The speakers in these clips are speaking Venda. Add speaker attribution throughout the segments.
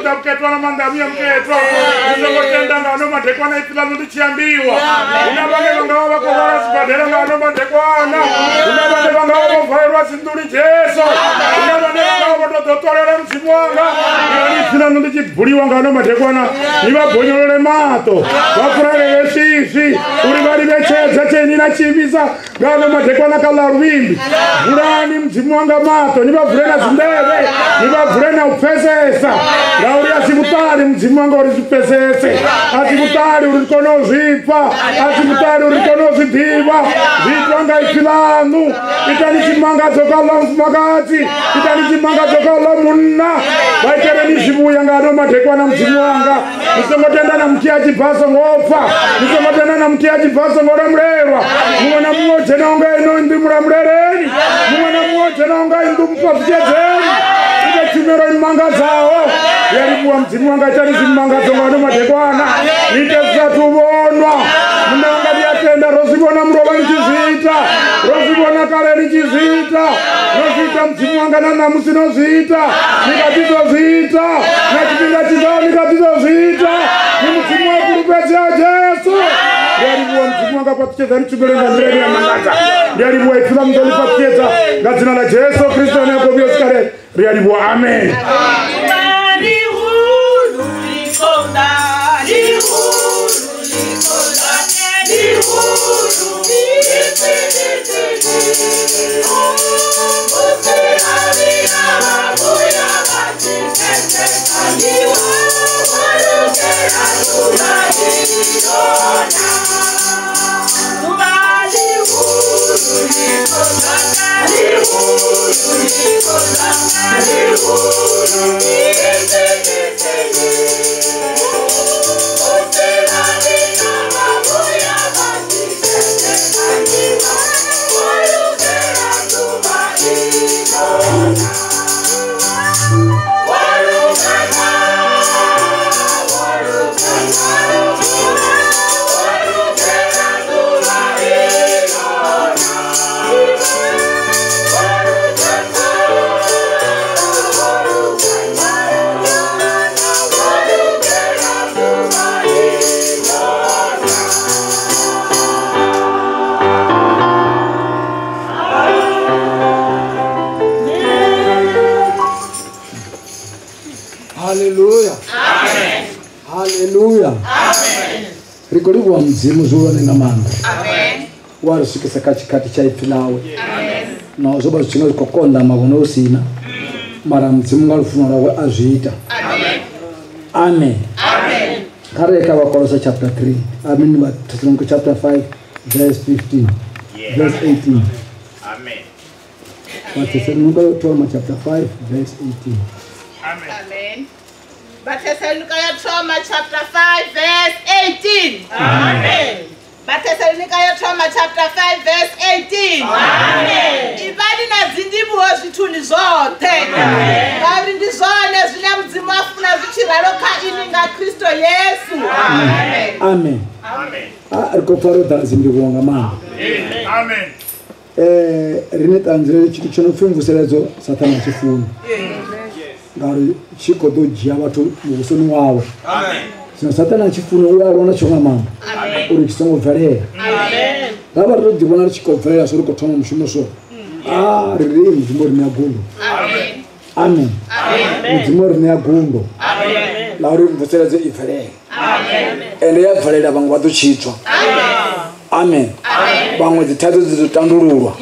Speaker 1: ṱoḓa vhuketwa na maanḓa a muya muketwa. Ni songo tenda nga ano madekwana ipfi ḽaṋu ḽi tshi ambiwa. Hu na vhane vha nga vha vha khou lwala sibadela nga ano madekwana. Hu na vhane vha nga vha vho valelwa dzinḓuni Jesu. Hu na vhane vha nga vha vho tou ḓo ṱolela Mudzimu wanga. Irani ipfi ḽaṋu ḽi tshi buliwa nga ano madekwana, ni vha bonyolole maṱo, vha furalele swiswi, uri vha livhe tshedza tsheni na tshivhisa nga ano madekwana kha ḽa luvhimbi. Vulani Mudzimu wanga maṱo, ni vha vule na dzinḓevhe, ni vha vule na u pfesesa, ngauri a si vhuṱali Mudzimu wanga uri zwi pfesese, a si vhuṱali uri ri kone u zwi pfa, a si vhuṱali uri ri kone u zwi ḓivha. Zwi itwa nga ipfi ḽaṋu. Itani tshimangadzo kha ḽa mufumakadzi, itani tshimangadzo kha ḽa munna. Vha iteleni zwivhuya nga ano madekwana Mudzimu wanga. Ni songo tenda na muthihi a tshi bva a songo pfa, ni songo tenda na muthihi a tshi bva a songo lamulelwa. Muṅwe na muṅwe o dzhenaho nga ino nnḓu mulamuleleni, muṅwe na muṅwe o dzhenaho nga nnḓu mufhaṱutshedzeni. Ite tshumelo i mangadzaho. Ndi a livhuwa Mudzimu wanga, itani zwimangadzo nga ano madekwana, ni ite zwi sathu vhonwa. Muṋe wanga ndi a tenda, ro zwi vhona mulovha ni tshi zwi ita, ro zwi vhona kale ni tshi zwi ita, no zwi ita Mudzimu wanga na ṋamusi no zwi ita, ni kha ḓi ḓo zwi ita na tshifhinga tshiḓaho, ni kha ḓi ḓo zwi ita. Ni Mudzimu wa fhulufhedzeaho Jesu. Ndi a livhuwa Mudzimu wanga, fhaṱutshedzani tshumelo nga nḓila ine ya mangadza. Ndi a livhuwa ipfi ḽa ḓo ḽi fhaṱutshedza nga dzina ḽa Jesu Kristo ane a khou vhuya kale. Ri a livhuwa, amen.
Speaker 2: Hallelujah. Amen. Hallelujah. Amen. Ri khou livhuwa Mudzimu zwihulwane nga maanḓa.
Speaker 3: Amen.
Speaker 2: Wa ri swikisa kha tshikhathi tsha ipfi ḽawe.
Speaker 3: Amen.
Speaker 2: Naho zwo vha zwi tshi nga zwi khou konḓa mavhone u sina, mara Mudzimu nga lufuno lwawe a zwi ita.
Speaker 3: Amen.
Speaker 2: Amen.
Speaker 3: Amen.
Speaker 2: Kha ri ye kha Vhakolosa chapter 3. Amen. Vhathesalonika chapter 5 verse 15. Verse 18.
Speaker 4: Amen.
Speaker 2: Vhathesalonika yo thoma chapter 5 verse 18.
Speaker 4: Amen.
Speaker 3: Amen. Vhathesalonika yo thoma chapter 5 verse 18. Amen. Vhathesalonika yo thoma chapter 5 verse 18. Amen. Ivhani na dzindivhuwo zwithuni zwoṱhe. Ngauri ndi zwone zwine Mudzimu a funa zwi tshi ralo kha inwi nga Kristo Yesu. Amen.
Speaker 2: Amen.
Speaker 4: Amen.
Speaker 2: Ri khou pfa ro ḓala dzindivhuwo nga maanḓa.
Speaker 4: Amen.
Speaker 2: Rine ṱanzilele tshithu tsho no pfi mvuseledzo Sathane a tshi funi, ngauri tshi khou ḓo dzhia vhathu muvhusoni wawe. Zwino Sathane a tshi funa u a lwa natsho nga maanḓa uri tshi songo bvelela. Ra vha ri tou ḓivhona ri tshi khou bvelela so ri khou thoma mushumo so, ri ri Mudzimu ri ṋea gundo. Amen. Mudzimu ri ṋea gundo ḽa uri mvuseledzo i bvelele, ende ya bvelela vhaṅwe vha ḓo tshidzwa. Amen. Vhaṅwe dzi thaidzo dzi ḓo tandululwa.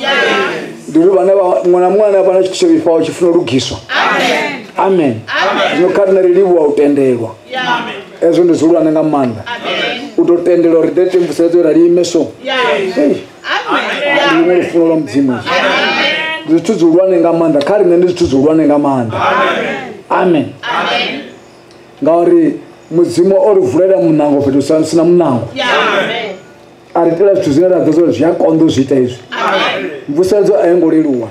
Speaker 2: Ndi uri vhane vha muṅwe na muṅwe ane a vha na tshithu tsho vhifhaho tshi funa u lugiswa. Amen. Zwino kha riṋe ri livhuwa u tendelwa. Hezwo ndi zwihulwane nga maanḓa. U tou tendelwa uri ḓe mvuseledzo rali ime so. Ndi luṅwe lufuno lwa Mudzimu. Ndi zwithu zwihulwane nga maanḓa kha riṋe, ndi zwithu zwihulwane nga maanḓa. Amen. Ngauri Mudzimu o ri vulela muṋango fhethu hu sina muṋango. A ri itela zwithu zwine ra ḓo zwa zwi a konḓa u zwi ita izwi. Mvuseledzo a yo ngo leluwa.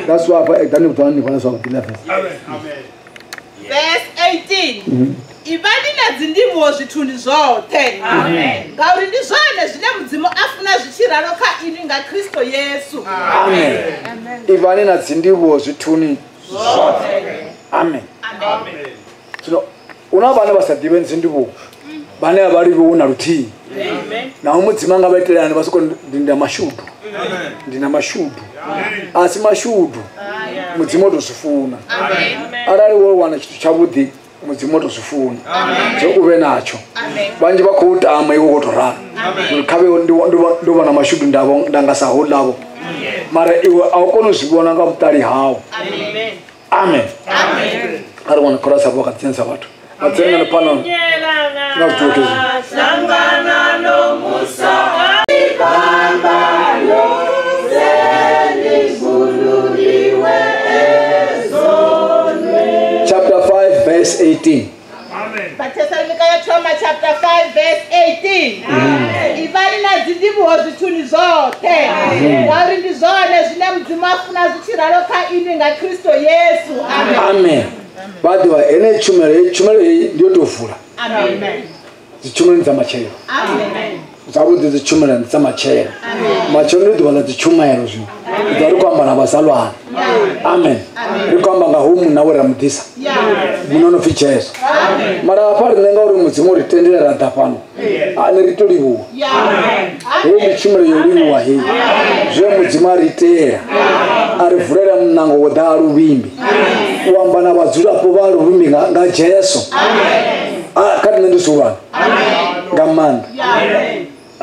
Speaker 2: That's why afha Daniel ḓo ni vhala zwavhuḓi ḽa verse.
Speaker 3: Verse 18. Ivhani na dzindivhuwo zwithuni zwoṱhe. Ngauri ndi zwone zwine Mudzimu a funa zwi tshi ralo kha inwi nga Kristo Yesu.
Speaker 2: Amen. Ivhani na dzindivhuwo zwithuni zwoṱhe. Amen. Zwino Una vhane vha sa ḓivhe dzindivhuwo vhane a vha livhuwi na luthihi. Naho mudzimu anga vha itelani vha soko ndi na mashudu. Ndi na mashudu. A si mashudu. Mudzimu o to zwi funa. Arali wo wana tshithu tshavhuḓi mudzimu o to zwi funa. Zwo u vhe natsho. Vhanzhi vha khou tama iwe wo to ralo. Uri khavhe ndo vha na mashudu ndavho nda nga sa holavo. Mara iwe a u koni u zwi vhona nga vhuṱali hau. Amen. Amen. Ari wana chorus abo katsenza batho. Batsenga le pano. Na tuke.
Speaker 5: Sangana no musa ibamba lo zeni bululiwe ezonwe.
Speaker 2: Chapter 5 verse 18.
Speaker 4: Amen.
Speaker 3: Bathesalonika ya thoma chapter 5 verse 18. Amen. Ivani na dzindivhuwo zwithuni zwoṱhe. Ngauri ndi zwone zwine Mudzimu a funa zwi tshi ralo kha inwi nga Kristo Yesu. Amen.
Speaker 2: Amen. Vha ḓivha ene tshumelo heyi ndi yo tou vula.
Speaker 3: Amen.
Speaker 2: Dzitshumelo dza matshelo.
Speaker 3: Amen.
Speaker 2: Zwavhuḓi dzitshumelo ndi dza matshelo.
Speaker 3: Amen.
Speaker 2: Matshelo ndi ḓuvha ḽa dzitshumelo zwino. Ri ḓo ri khou amba na vhazalwane. Amen. Ri khou amba nga hoyu munna we ra mu ḓisa. Munna no pfi Jesu. Mara hafha riṋe ngauri Mudzimu ri tendela ra ḓa fhano. A ne ri to livhuwa. Heyi ndi tshumelo yo livhuwa heyi. Zwe Mudzimu a ri itela. A ri vulela muṋango wo ḓa Luvhimbi. U amba na vhadzulapo vha Luvhimbi nga Jesu. Kha riṋe ndi zwihulwane. Nga maanḓa.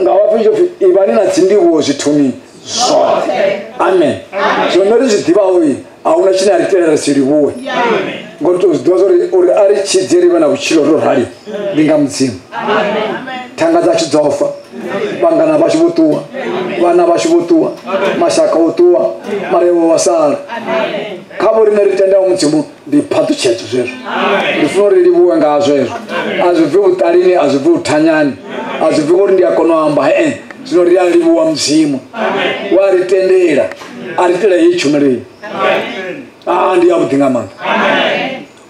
Speaker 2: Nga vha pfi ivhani na dzindivhuwo zwithuni zwoṱhe. Amen. Zwino ri zwi ḓivhaho a huna tshine a ri tendela ri si livhuwe. Ngori to zwi ḓivha uri a ri tshidze ri vhe na vhutshilo ro rali ndi nga Mudzimu. Thanga dzashu dzo fa, vhangana vhashu vho ṱuwa, vhana vhashu vho ṱuwa, mashaka o ṱuwa, mara iwe wa sala. Kha vho riṋe ri tendaho Mudzimu ndi phaṱhutshedzo zwezwo. Ndi funa uri livhuwe nga zwezwo. A zwi bvi vhuṱalini, a zwi bvi uthanyani, a zwi bvi ngori ndi a kona u amba zwino ri a livhuwa Mudzimu. Wa ri tendela, a ri itela heyi tshumelo iyi. Ndi yavhuḓi nga maanḓa.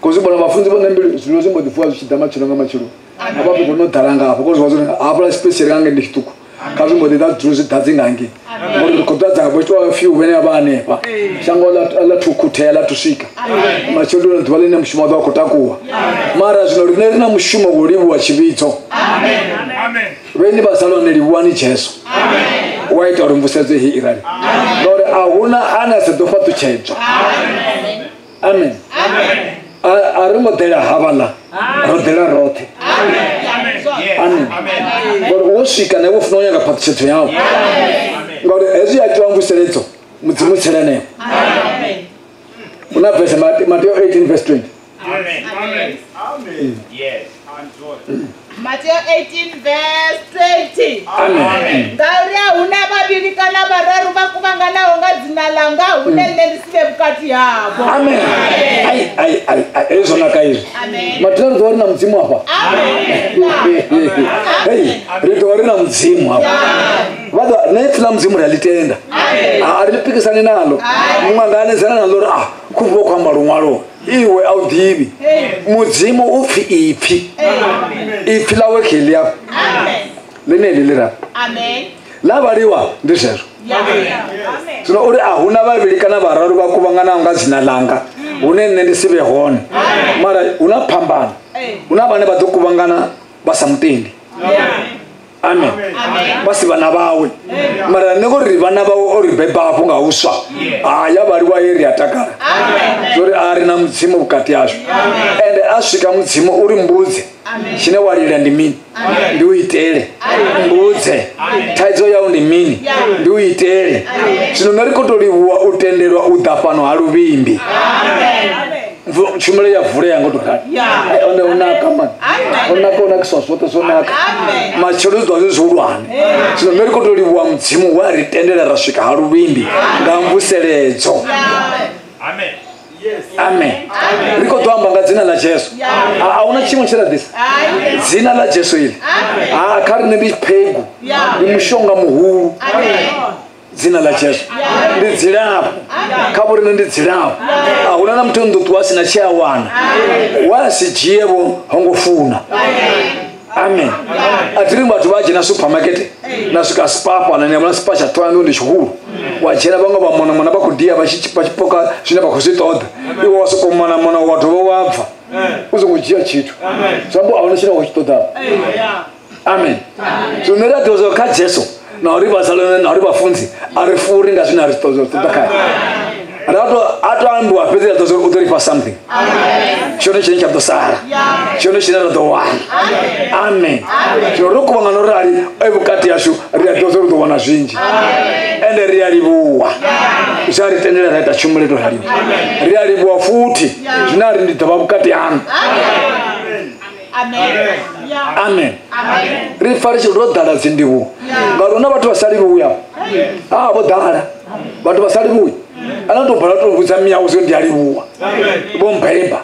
Speaker 2: Kozi vhona vhafunzi vho ṋe zwilo zwi mbo ḓi fuwa zwi tshi ḓa matshelo nga matshelo. Hafha fhethu no ḓala nga hafho kozi vha hafhaḽa space ri nga ndi tshiṱuku. Kha zwi mbo ḓi ḓa dzulo zwi ḓadze nga ngei. Ngori ri khou ḓadza vho itwa few vhene vha hanefha. Shango ḽa thukhuthea ḽa tuswika. Matshelo ndi ḓuvha ḽine mushumo wa ḓo khou takuwa. Mara zwino riṋe ri na mushumo wo livhuwa tshivhidzo.
Speaker 4: Amen.
Speaker 2: Vheni vha salone livhuwani Jesu. Wa ita uri mvusedzo heyi i rali. Ngauri a huna ane a sa ḓo fhaṱutshedzwa. Amen. A ri ngo ḓela havhaḽa, ro ḓela roṱhe. Amen. Ngori wo swika na iwe funa u nyaga phaṱhutshedzo yau. Ngauri hezwi ya itiwa mvuseledzo Mudzimu tsela henefho. Huna verse Mateo 18 verse 20.
Speaker 4: Amen. Amen. Yes.
Speaker 3: Mateo 18 verse 20.
Speaker 2: Amen.
Speaker 3: Ngauri a huna vhavhili kana vhararu vha kuvhanganaho nga dzina ḽanga hune nṋe ndi si vhe vhukati havho.
Speaker 2: Amen. Ai ai ai hezwo naka izwi. Mateo ri ḓo ri na Mudzimu hafha.
Speaker 3: Amen.
Speaker 2: Hey, ri ḓo ri na Mudzimu hafha. Vha ḓo nṋe ipfi ḽa Mudzimu ri a ḽi tenda. A ri pikisani nalo. Muṅwe anga hanedzana naḽo uri a khou khou amba luṅwalo. Iwe a u ḓivhi. Mudzimu u pfi ipfi. Ipfi ḽawe kheḽi afha. Ḽeneḽi ḽi rafha. Ḽa vhaliwa ndi zwezwo. Zwino uri a huna vhavhili kana vhararu vha kuvhanganaho nga dzina ḽanga hune nṋe ndi si vhe hone. Mara huna phambano. Huna vhane vha ḓo kuvhangana vha sa mutendi. Amen. Vha si vhana vhawe. Mara nṋe ngori vhana vhawe o ri beba hafho nga uswa. Ya vhaliwa ye ri a takala. Zori a ri na Mudzimu vhukati hashu. Ende a swika Mudzimu uri mbudze. Tshine wa lila ndi mini? Ndi u itele. Mbudze. Thaidzo yau ndi mini? Ndi u itele. Zwino nṋe ri khou tou livhuwa u tendelwa u ḓa fhano ha Luvhimbi. Tshumelo ya vulea ngo to rali. One o naka man. O naka o nakiswa zwoṱhe zwo naka. Matshelo zwi ḓo zwi zwihulwane. Zwino nṋe ri khou tou livhuwa Mudzimu we a ri tendela ra swika ha Luvhimbi nga mvuseledzo.
Speaker 4: Amen.
Speaker 2: Amen. Ri khou ḓo amba nga dzina ḽa Jesu. A huna tshiṅwe tshe ra ḓisa. Dzina ḽa Jesu iḽi. Kha riṋe ndi phegu. Ndi mushonga muhulu. Dzina ḽa Jesu ndi dzilafho. Kha vho riṋe ndi dzilafho. A huna na muthu ndo ṱuwa a sina tshe a wana. Wa si dzhie vho ho ngo funa. Amen. A thi ri vhathu vha dzhena supermarket na swika spa fhano ni vhona spa tsha Thohoyandou ndi tshihulu. Wa dzhena vhaṅwe vha mona mona vha khou dia vha tshi poka zwine vha khou zwi ṱoḓa. Iwe wa sokou mona mona wa dovha wa bva. U songo dzhia tshithu zwi amba a huna tshine wa tshi ṱoḓa. Amen. So nṋe ra ḓivha zwa kha Jesu na uri vhazalwane na uri vhafunzi a ri furi nga zwine a ri ṱoḓa khae. Ra to a to ambiwa fhedzi ra ḓo u ḓo ri fha something. Tshone tshine tsha ḓo sala. Tshone tshine ra ḓo wana. Amen. So ro kuvhangana ro rali e vhukati hashu ri a ḓo ri ḓo wana zwinzhi. Ende ri a livhuwa. Zwa ri tendela ra ita tshumelo to raliwa. Ri a livhuwa futhi zwine a ri ndi ḓo vha vhukati haṋu.
Speaker 3: Amen.
Speaker 2: Amen. Ri pfa ri tshi ro ḓala dzindivhuwo. Ngauri huna vhathu vha sa livhuwi afho. Ah, vho ḓala. Vhathu vha sa livhuwi. Ana to bala to vhudza miyawu zwo ndi a livhuwa. Vho mbemba.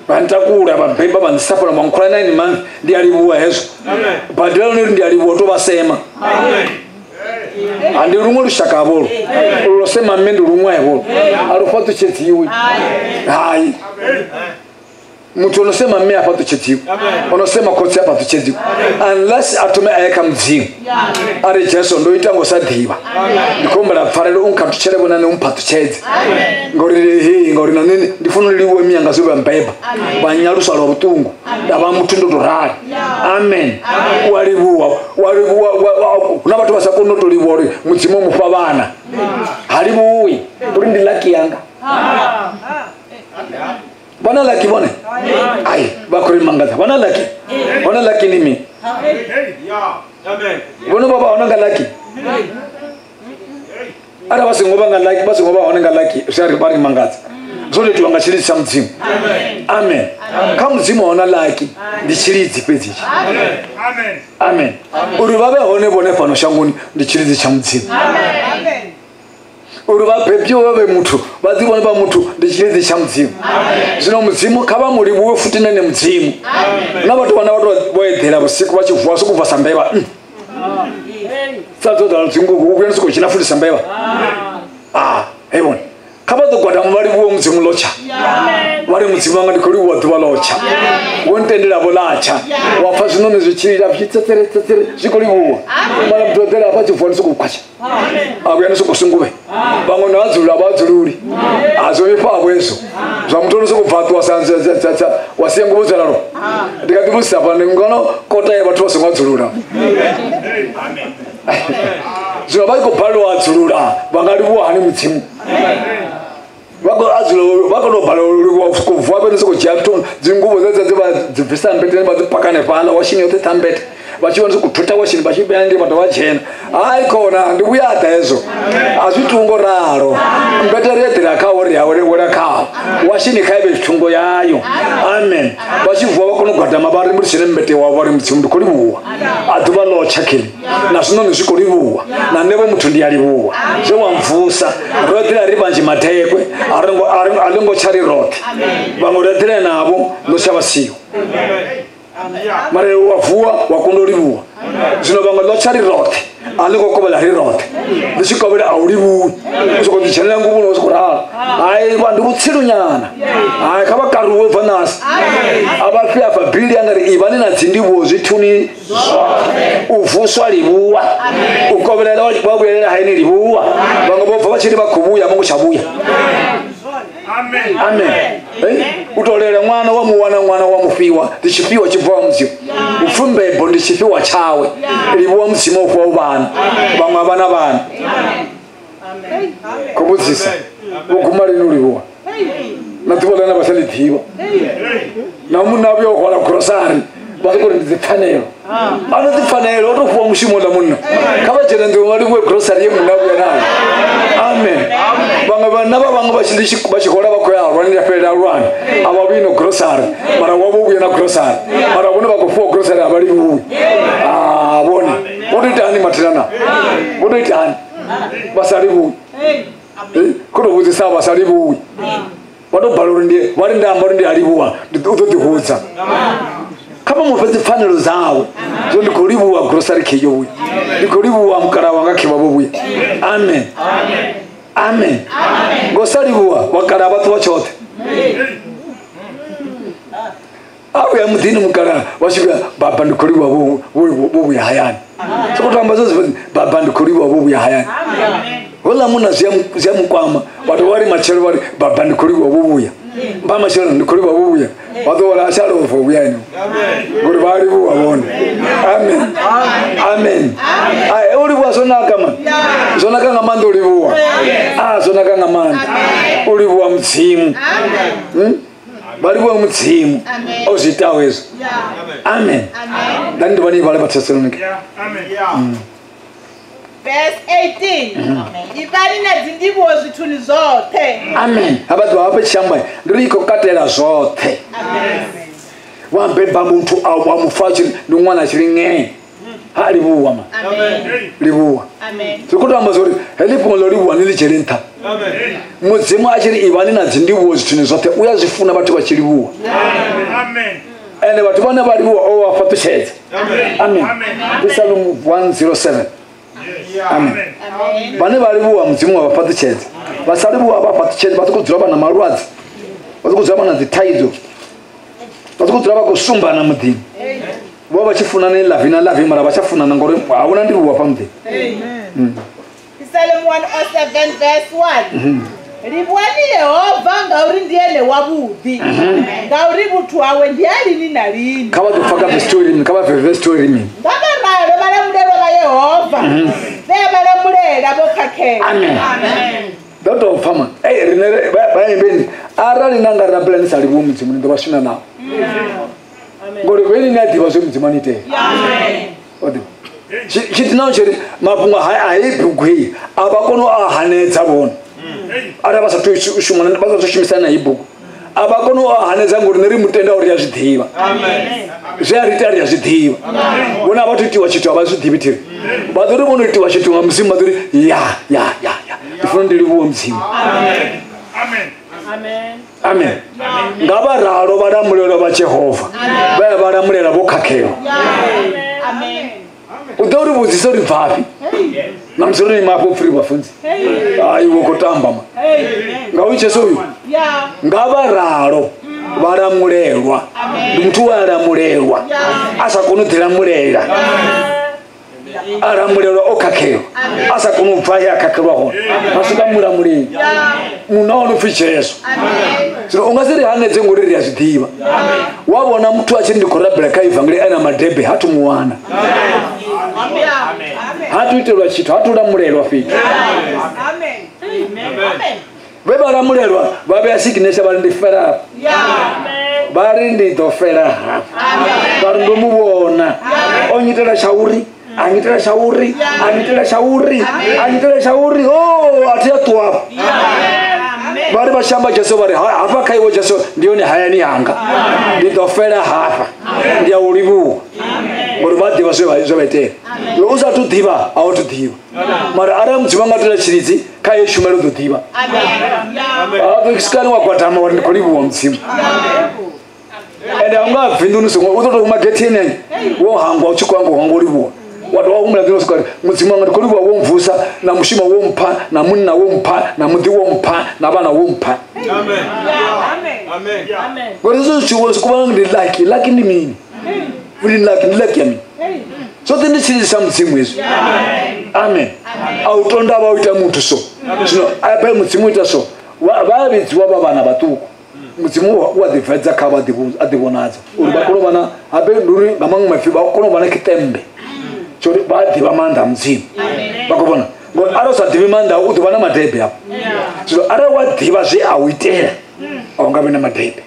Speaker 2: Vha ntakula vha mbemba vha nsapula vha nkhula 9 months ndi a livhuwa hezwo. Badela uri ndi a livhuwa to vha sema. Andi luṅwe lushaka vholo. Lo sema mme ndi luṅwe vholo. A lu fhaṱutshedziwi. Hai. Muthu ono sema mme a fhaṱutshedziwi. Ono sema khotsi a fhaṱutshedziwi. Unless a thome a ye kha Mudzimu. A ri Jesu ndo ita ngo sa ḓivha. Ndi khou humbela pfarelo u nkhathutshele vhona nṋe u mphaṱutshedze. Ngauri he ngauri na nṋe ndi funa u livhuwe miya nga zwe vha mbeba. Vha nyalusa lwa vhuṱungu. Nda vha muthu ndo to rali. Amen. U a livhuwa. U a livhuwa. Huna vhathu vha sa koni u to livhuwa uri Mudzimu o mufha vhana. Ha livhuwi uri ndi lucky yanga. Vana lucky vhone? Ai, vha khou ri mangadza. Vana lucky. Vhona lucky ndi mini? Vhone vha vha hone nga lucky. Arali vha songo vha nga lucky, vha songo vha hone nga lucky, zwi a ri vha ri mangadza. Zwo itiwa nga tshilidzi tsha Mudzimu. Amen. Kha Mudzimu hona lucky, ndi tshilidzi fhedzi.
Speaker 1: Amen.
Speaker 2: Amen. Uri vha vhe hone vhone fhano shangoni ndi tshilidzi tsha Mudzimu.
Speaker 3: Amen.
Speaker 2: Uri vha bebiwe vha vhe muthu, vha ḓi vhone vha muthu ndi tshilidzi tsha Mudzimu. Zwino Mudzimu kha vha mu livhuwe futhi nene Mudzimu. Na vhathu vhana vhathu vho eḓela vhusiku vha tshi vuwa sokou bva sa mbevha. Tsa dzo ḓala dzinguvu, u vhuya ni sokou dzhena futhi sa mbevha. Ah, hey vhone. Kha vha ḓo gwadama vha livhuwe Mudzimu lotsha. Vha ri Mudzimu wanga ndi khou livhuwa ḓuvha lotsha. Wo ntendela vho ḽatsha. Wa pfa zwinoni zwi tshi lila zwi tsetsere tsetsere zwi khou livhuwa. Mara muthu o eḓela hafha a tshi vuwa ni sokou khwatsha. A vhuya ni sokou sunguvhe. Vhaṅwe na dzula vha dzululi. A zwo vhifha avho hezwo. Zwa muthu no sokou bva ṱuwa sa wa sia nguvho dzo ralo. Ndi nga ḓi vhudzisa hafha ndi ngono kota ya vhathu vha songo dzulula. Zwino vha khou balelwa dzulula vha nga livhuwa hani Mudzimu? Vha khou adzula vha khou tou balelwa u livhuwa sokou vuwa vha sokou dzhia dzinguvo dze dze vha dzi bvisa mbeteni vha dzi paka hanefhaḽa washini yoṱhe ṱhambete. Vha tshi vhona sokou thutha washini vha tshi vhea ngei vha dovha dzhena. Hai khona ndi vhuya ḓa hezwo. A zwi itiwi ngo ralo. Mbete ri eḓela khawo ri awela khawo. Washini kha ivhe thungo yayo. Amen. Vha tshi vuwa vha kona u gwadama vha ri mutshene mbete wavho vha ri Mudzimu ndi khou livhuwa. A ḓuvha ḽo tsha kheli. Na zwinoni zwi khou livhuwa. Na nṋe vho muthu ndi a livhuwa. Zwe wa mvusa ro eḓela ri vhanzhi mathekwe a ri ngo tsha ri roṱhe. Vhaṅwe ro eḓela navho ḽo tsha vha siho. Mara wa vuwa wa kunda u livhuwa. Zwino vhaṅwe ḽo tsha ri roṱhe a ḽi khou kovhela ri roṱhe. Ḽi tshi kovhela a u livhuwi. U sokou ḓidzhenela nguvhoni wa sokou ralo. Hai ndi vhutsilu nyana. Hai kha vha karuwe bva ṋasi. A vha fhi afha Bivhili ya nga ri ivhani na dzindivhuwo zwithuni zwoṱhe. U vuswa livhuwa. U kovhelela wa vhuyelela hayani livhuwa. Vhaṅwe vho bva vha tshi ri vha khou vhuya vho ngo tsha vhuya.
Speaker 1: Amen.
Speaker 2: Amen. U tolela ṅwana wa mu wana ṅwana wa mufhiwa ndi tshifhiwa tshi bvaho Mudzimu. Upfi mbebo ndi tshifhiwa tshawe. Livhuwa Mudzimu u fhiwa vhana. Vhaṅwe a vha na vhana. Khou vhudzisa vho guma lini u livhuwa? Na ḓuvha ḽa na vha sa ḽi ḓivha. Na munna vhuya u hwala grocery vha sokou ri ndi dzipfanelo. A na dzipfanelo o tou fhiwa mushumo ḽa munna. Kha vha dzhene nḓuni vha livhuwe grocery ye munna vhuya nayo. Amen. Vhaṅwe vhanna vha vhaṅwe vha tshi hola vha khou ya lwani ya fhelela lwani. A vha vhuyi no grocery. Mara wavho vhuya na grocery. Mara vhone vha khou fhiwa grocery a vha livhuwi. Ah, vhone. Vho tou ita hani mathina na? Vho tou ita hani? Vha sa livhuwi. Khou tou vhudzisa vha sa livhuwi. Vha tou balelwa uri ndi vha ri ndi amba uri ndi a livhuwa ndi u ḓo ḓihudza. Kha vha mu fhe dzipfanelo dzawe. Zwo ndi khou livhuwa grocery khe yo vhuya. Ndi khou livhuwa mukala wanga khe vha vho vhuya. Amen. Amen. Ngo sa livhuwa vhakala vha ṱuwa tshoṱhe. A vhuya muḓini mukala wa tshi vhuya baba ndi khou livhuwa vho vhuya hayani. Soko to amba zwo baba ndi khou livhuwa vho vhuya hayani. Houḽa munna zwi a mukwama. Vhathu vha ri matshelo vha ri baba ndi khou livhuwa vho vhuya. Vha matshelo ndi khou livhuwa vho vhuya vha ḓo wala a lovha vhuya ino ngori vha livhuwa vhone. Amen. Amen. Ai u livhuwa zwo naka man, zwo naka nga maanḓa u livhuwa. A zwo naka nga maanḓa u livhuwa Mudzimu. Vha livhuwa Mudzimu o zwi itaho hezwo. Amen. Nda ndi vhone vhale vha Thessalonike.
Speaker 1: Amen.
Speaker 3: Verse 18. Ivhani na dzindivhuwo zwithuni zwoṱhe.
Speaker 2: Amen. Hafha ḓuvha hafha tshamba ndi ri i khou katela zwoṱhe.
Speaker 3: Amen.
Speaker 2: Wa beba muthu a wa mufa tshi ndi ṅwana tshi lingee. Ha livhuwa ma.
Speaker 3: Amen.
Speaker 2: Livhuwa.
Speaker 3: Amen.
Speaker 2: Zwi khou to amba zwa uri heḽi fhungo ḽo livhuwa ni ḽi dzhiele nṱha.
Speaker 1: Amen.
Speaker 2: Mudzimu a tshi ri ivhani na dzindivhuwo zwithuni zwoṱhe u ya zwi funa vhathu vha tshi livhuwa.
Speaker 1: Amen.
Speaker 2: Ende vhathu vhane vha livhuwa o vha fhaṱutshedza. Amen. Psalm 107. Amen. Vhane vha livhuwa Mudzimu wa vha fhaṱutshedza. Vha sa livhuwa vha fhaṱutshedza vha sokou dzula vha na malwadze. Vha sokou dzula vha na dzithaidzo. Vha sokou dzula vha khou sumbana muḓini. Vho vha tshi funana i lavi na lavi mara vha tsha funana ngori a huna ndivhuwa fha muḓini.
Speaker 3: Psalm 107 verse 1. Livhuwani Yehova ngauri ndi ene wavhuḓi, ngauri vhuthu hawe ndi ha lini na lini.
Speaker 2: Kha vha ḓo pfa ka verse 2 ri mini, kha vha pfe verse 2 ri mini.
Speaker 3: Nga vha ralo vha lamulelwa vha Yehova, vhe vha lamulela vho khakhela.
Speaker 2: Amen. Ḓo tou pfa man. Ei rine vha imbeni arali na nga rabela ni sa livhuwi Mudzimu ni ḓo vha swina nao. Ngori vheni ni a ḓivha zwe Mudzimu a ni itela. O ḓivha. Tshi na tshi ri mafhungo a hei bugu heyi a vha koni u a hanedza vhone. Arali vha sa tou shumana vha sa tou shumisana na heyi bugu a vha koni u a hanedza ngori nṋe ri mutenda uri ri a zwi ḓivha. Zwe a ri ita ri a zwi ḓivha. Vhone a vha thu itiwa tshithu a vha zwi ḓivhi thiri. Vha ḓo ri vho no itiwa tshithu nga Mudzimu vha ḓo ri ya ya ya ya ndi funa ndi livhuwe Mudzimu.
Speaker 1: Amen.
Speaker 2: Amen. Nga vha ralo vha lamulelwa vha Jehova vha ya vha lamulela vho khakhelwa.
Speaker 3: Amen.
Speaker 2: U ḓo ri vhudzisa uri bvafhi na musi ro ima afho pfhi vhafunzi ai wo khou tamba ma nga uyu Jesu uyu. Nga vha ralo vha lamulelwa ndi muthu we a lamulelwa a sa koni u ḓilamulela a lamulelwa o khakhelwa a sa koni u bva he a khakhelwa hone ha swika mulamuleli munna wa no pfi Jesu. Zwino u nga si ri hanedze ngori ri a zwi ḓivha. Wa vhona muthu a tshi ndi khou rabela kha ivangeli a na madebe ha thu muwana ha thu itelwa tshithu ha thu lamulelwa fhethu. Vhe vha lamulelwa vha vhea signature vha ri ndi fela hafha. Vha ri ndi ḓo fela hafha. Vha ri ndo mu vhona o nyitela tsha uri a nyitela tsha uri a nyitela tsha uri a nyitela tsha uri o a thi a ṱuwa hafha. Vha ri vha shamba Jesu vha ri hafha kha iwe Jesu ndi yone hayani hanga ndi ḓo fela hafha ndi a u livhuwa ngori vha ḓivha zwe vha itela. U sa thu ḓivha a u thu ḓivha mara arali Mudzimu a nga tela tshilidzi kha ye tshumelo u ḓo ḓivha. A ḓo sikani wa gwadama wa ri ndi khou livhuwa Mudzimu. Ende a u nga bvi nḓuni songo u ḓo tou huma getheni wo hangwa u tshi khou hangwa hangwa u livhuwa wa dovha humela nḓuni swika Mudzimu wanga ndi khou livhuwa wo mvusa na mushumo wo mpha na munna wo mpha na muḓi wo mpha na vhana wo mpha. Ngori hezwo zwithu zwi kuvhanga ndi lucky. Lucky ndi mini? Ndi lucky, ndi lucky ya mini? Zwoṱhe ndi tshilidzi tsha Mudzimu hezwi. Amen. A u tonda vha u ita muthu so. Zwino a bva Mudzimu ita so. Vha vhidziwa vha vhana vhaṱuku. Mudzimu u a ḓibvedza kha vha a ḓivhonadza uri vha kone u vha na habe ndi uri nga maṅwe maipfi vha kone u vha na khiṱembe tsho uri vha ḓivha maanḓa a Mudzimu. Vha khou vhona ngori arali u sa ḓivhi maanḓa u ḓo vha na madebe afho. Zwino arali wa ḓivha zwe a u itela a u nga vhi na madebe.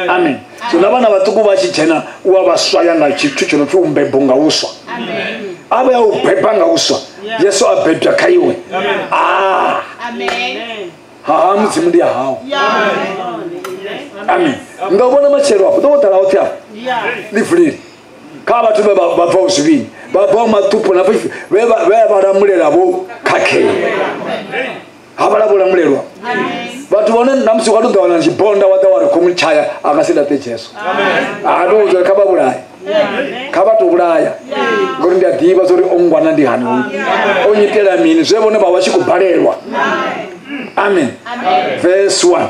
Speaker 2: Amen. So na vhana vhaṱuku vha tshi dzhena u a vha swaya nga tshithu tsho no pfi u mbebo nga uswa. A vha u beba nga uswa. Yesu a bebwa kha iwe.
Speaker 3: Amen.
Speaker 2: Ha Mudzimu ndi hao. Amen. Nga vhona matshelo afho ḓo ḓala hoṱhe afho. Ndi vuleli. Kha vhathu vhe vha bvaho zwivhini, vha bvaho maṱupo na vhe vha lamulela vho khakhela. Ha vha vho lamulelwa. Vhathu vhone na musi wa ḓo wana tshibonda wa ḓa wa ri khomu tshaya a nga si laṱe Jesu. A ḓo uri kha vha vhulaye. Kha vha to vhulaya. Ngori ndi a ḓivha zwa uri o ngwana ndi hani hoyu. O nyitela mini zwe vhone vha vha tshi khou balelwa. Amen. Verse 1.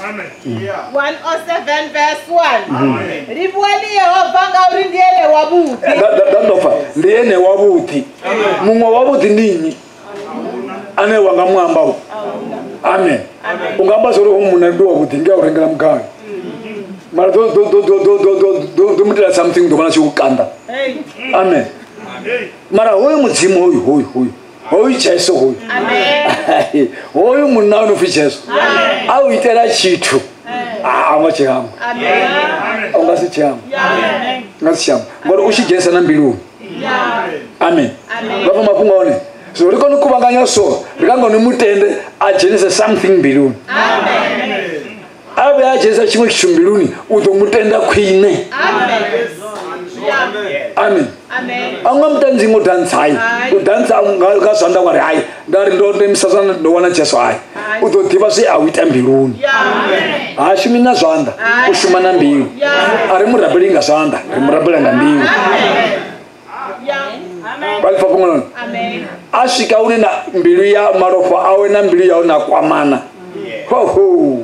Speaker 1: Amen.
Speaker 3: 107 verse 1. Livhuwani Yehova ngauri ndi ene wavhuḓi.
Speaker 2: Ndofa ndi ene wavhuḓi. Muṅwe wavhuḓi ndi nnyi? Ane wa nga muamba. Amen. U nga amba zwo uri hoyu munna ndi wavhuḓi nge a u rengela mugayo. Mara do do do do do do do do mutela something do vhona tshi u kanda. Amen. Mara hoyu mudzimu hoyu hoyu hoyu hoyu Jesu hoyu. Amen. Hoyu munna no pfi Jesu. A u itela tshithu. A nga tshi hangwa. Amen. A nga si tshi hangwa. Amen. Nga si tshi hangwa. Ngori u tshi dzhenisa na mbiluni. Amen. Vha pfa mafhungo one. So ri kone u kuvhanganya so ri ka ngoni mutende a dzhenise something mbiluni. Amen. A vhe a dzhenisa tshiṅwe tshithu mbiluni u ḓo mutenda khwine. Amen. Amen. A nga mutanzi ngo dantsa hai. U dantsa nga zwanḓa wa ri hai. Nda ri ndo ndemisa zwanḓa ndo wana Jesu hai. U ḓo ḓivha zwe a u ita mbiluni. Ha shumi na zwanḓa, u shuma na mbilu. A ri murabeli nga zwanḓa, ri murabela nga mbilu. Vha ḽi pfa fhungo ḽone? A swika hune na mbilu ya malofha awe na mbilu yawe na kwamana. Ho ho.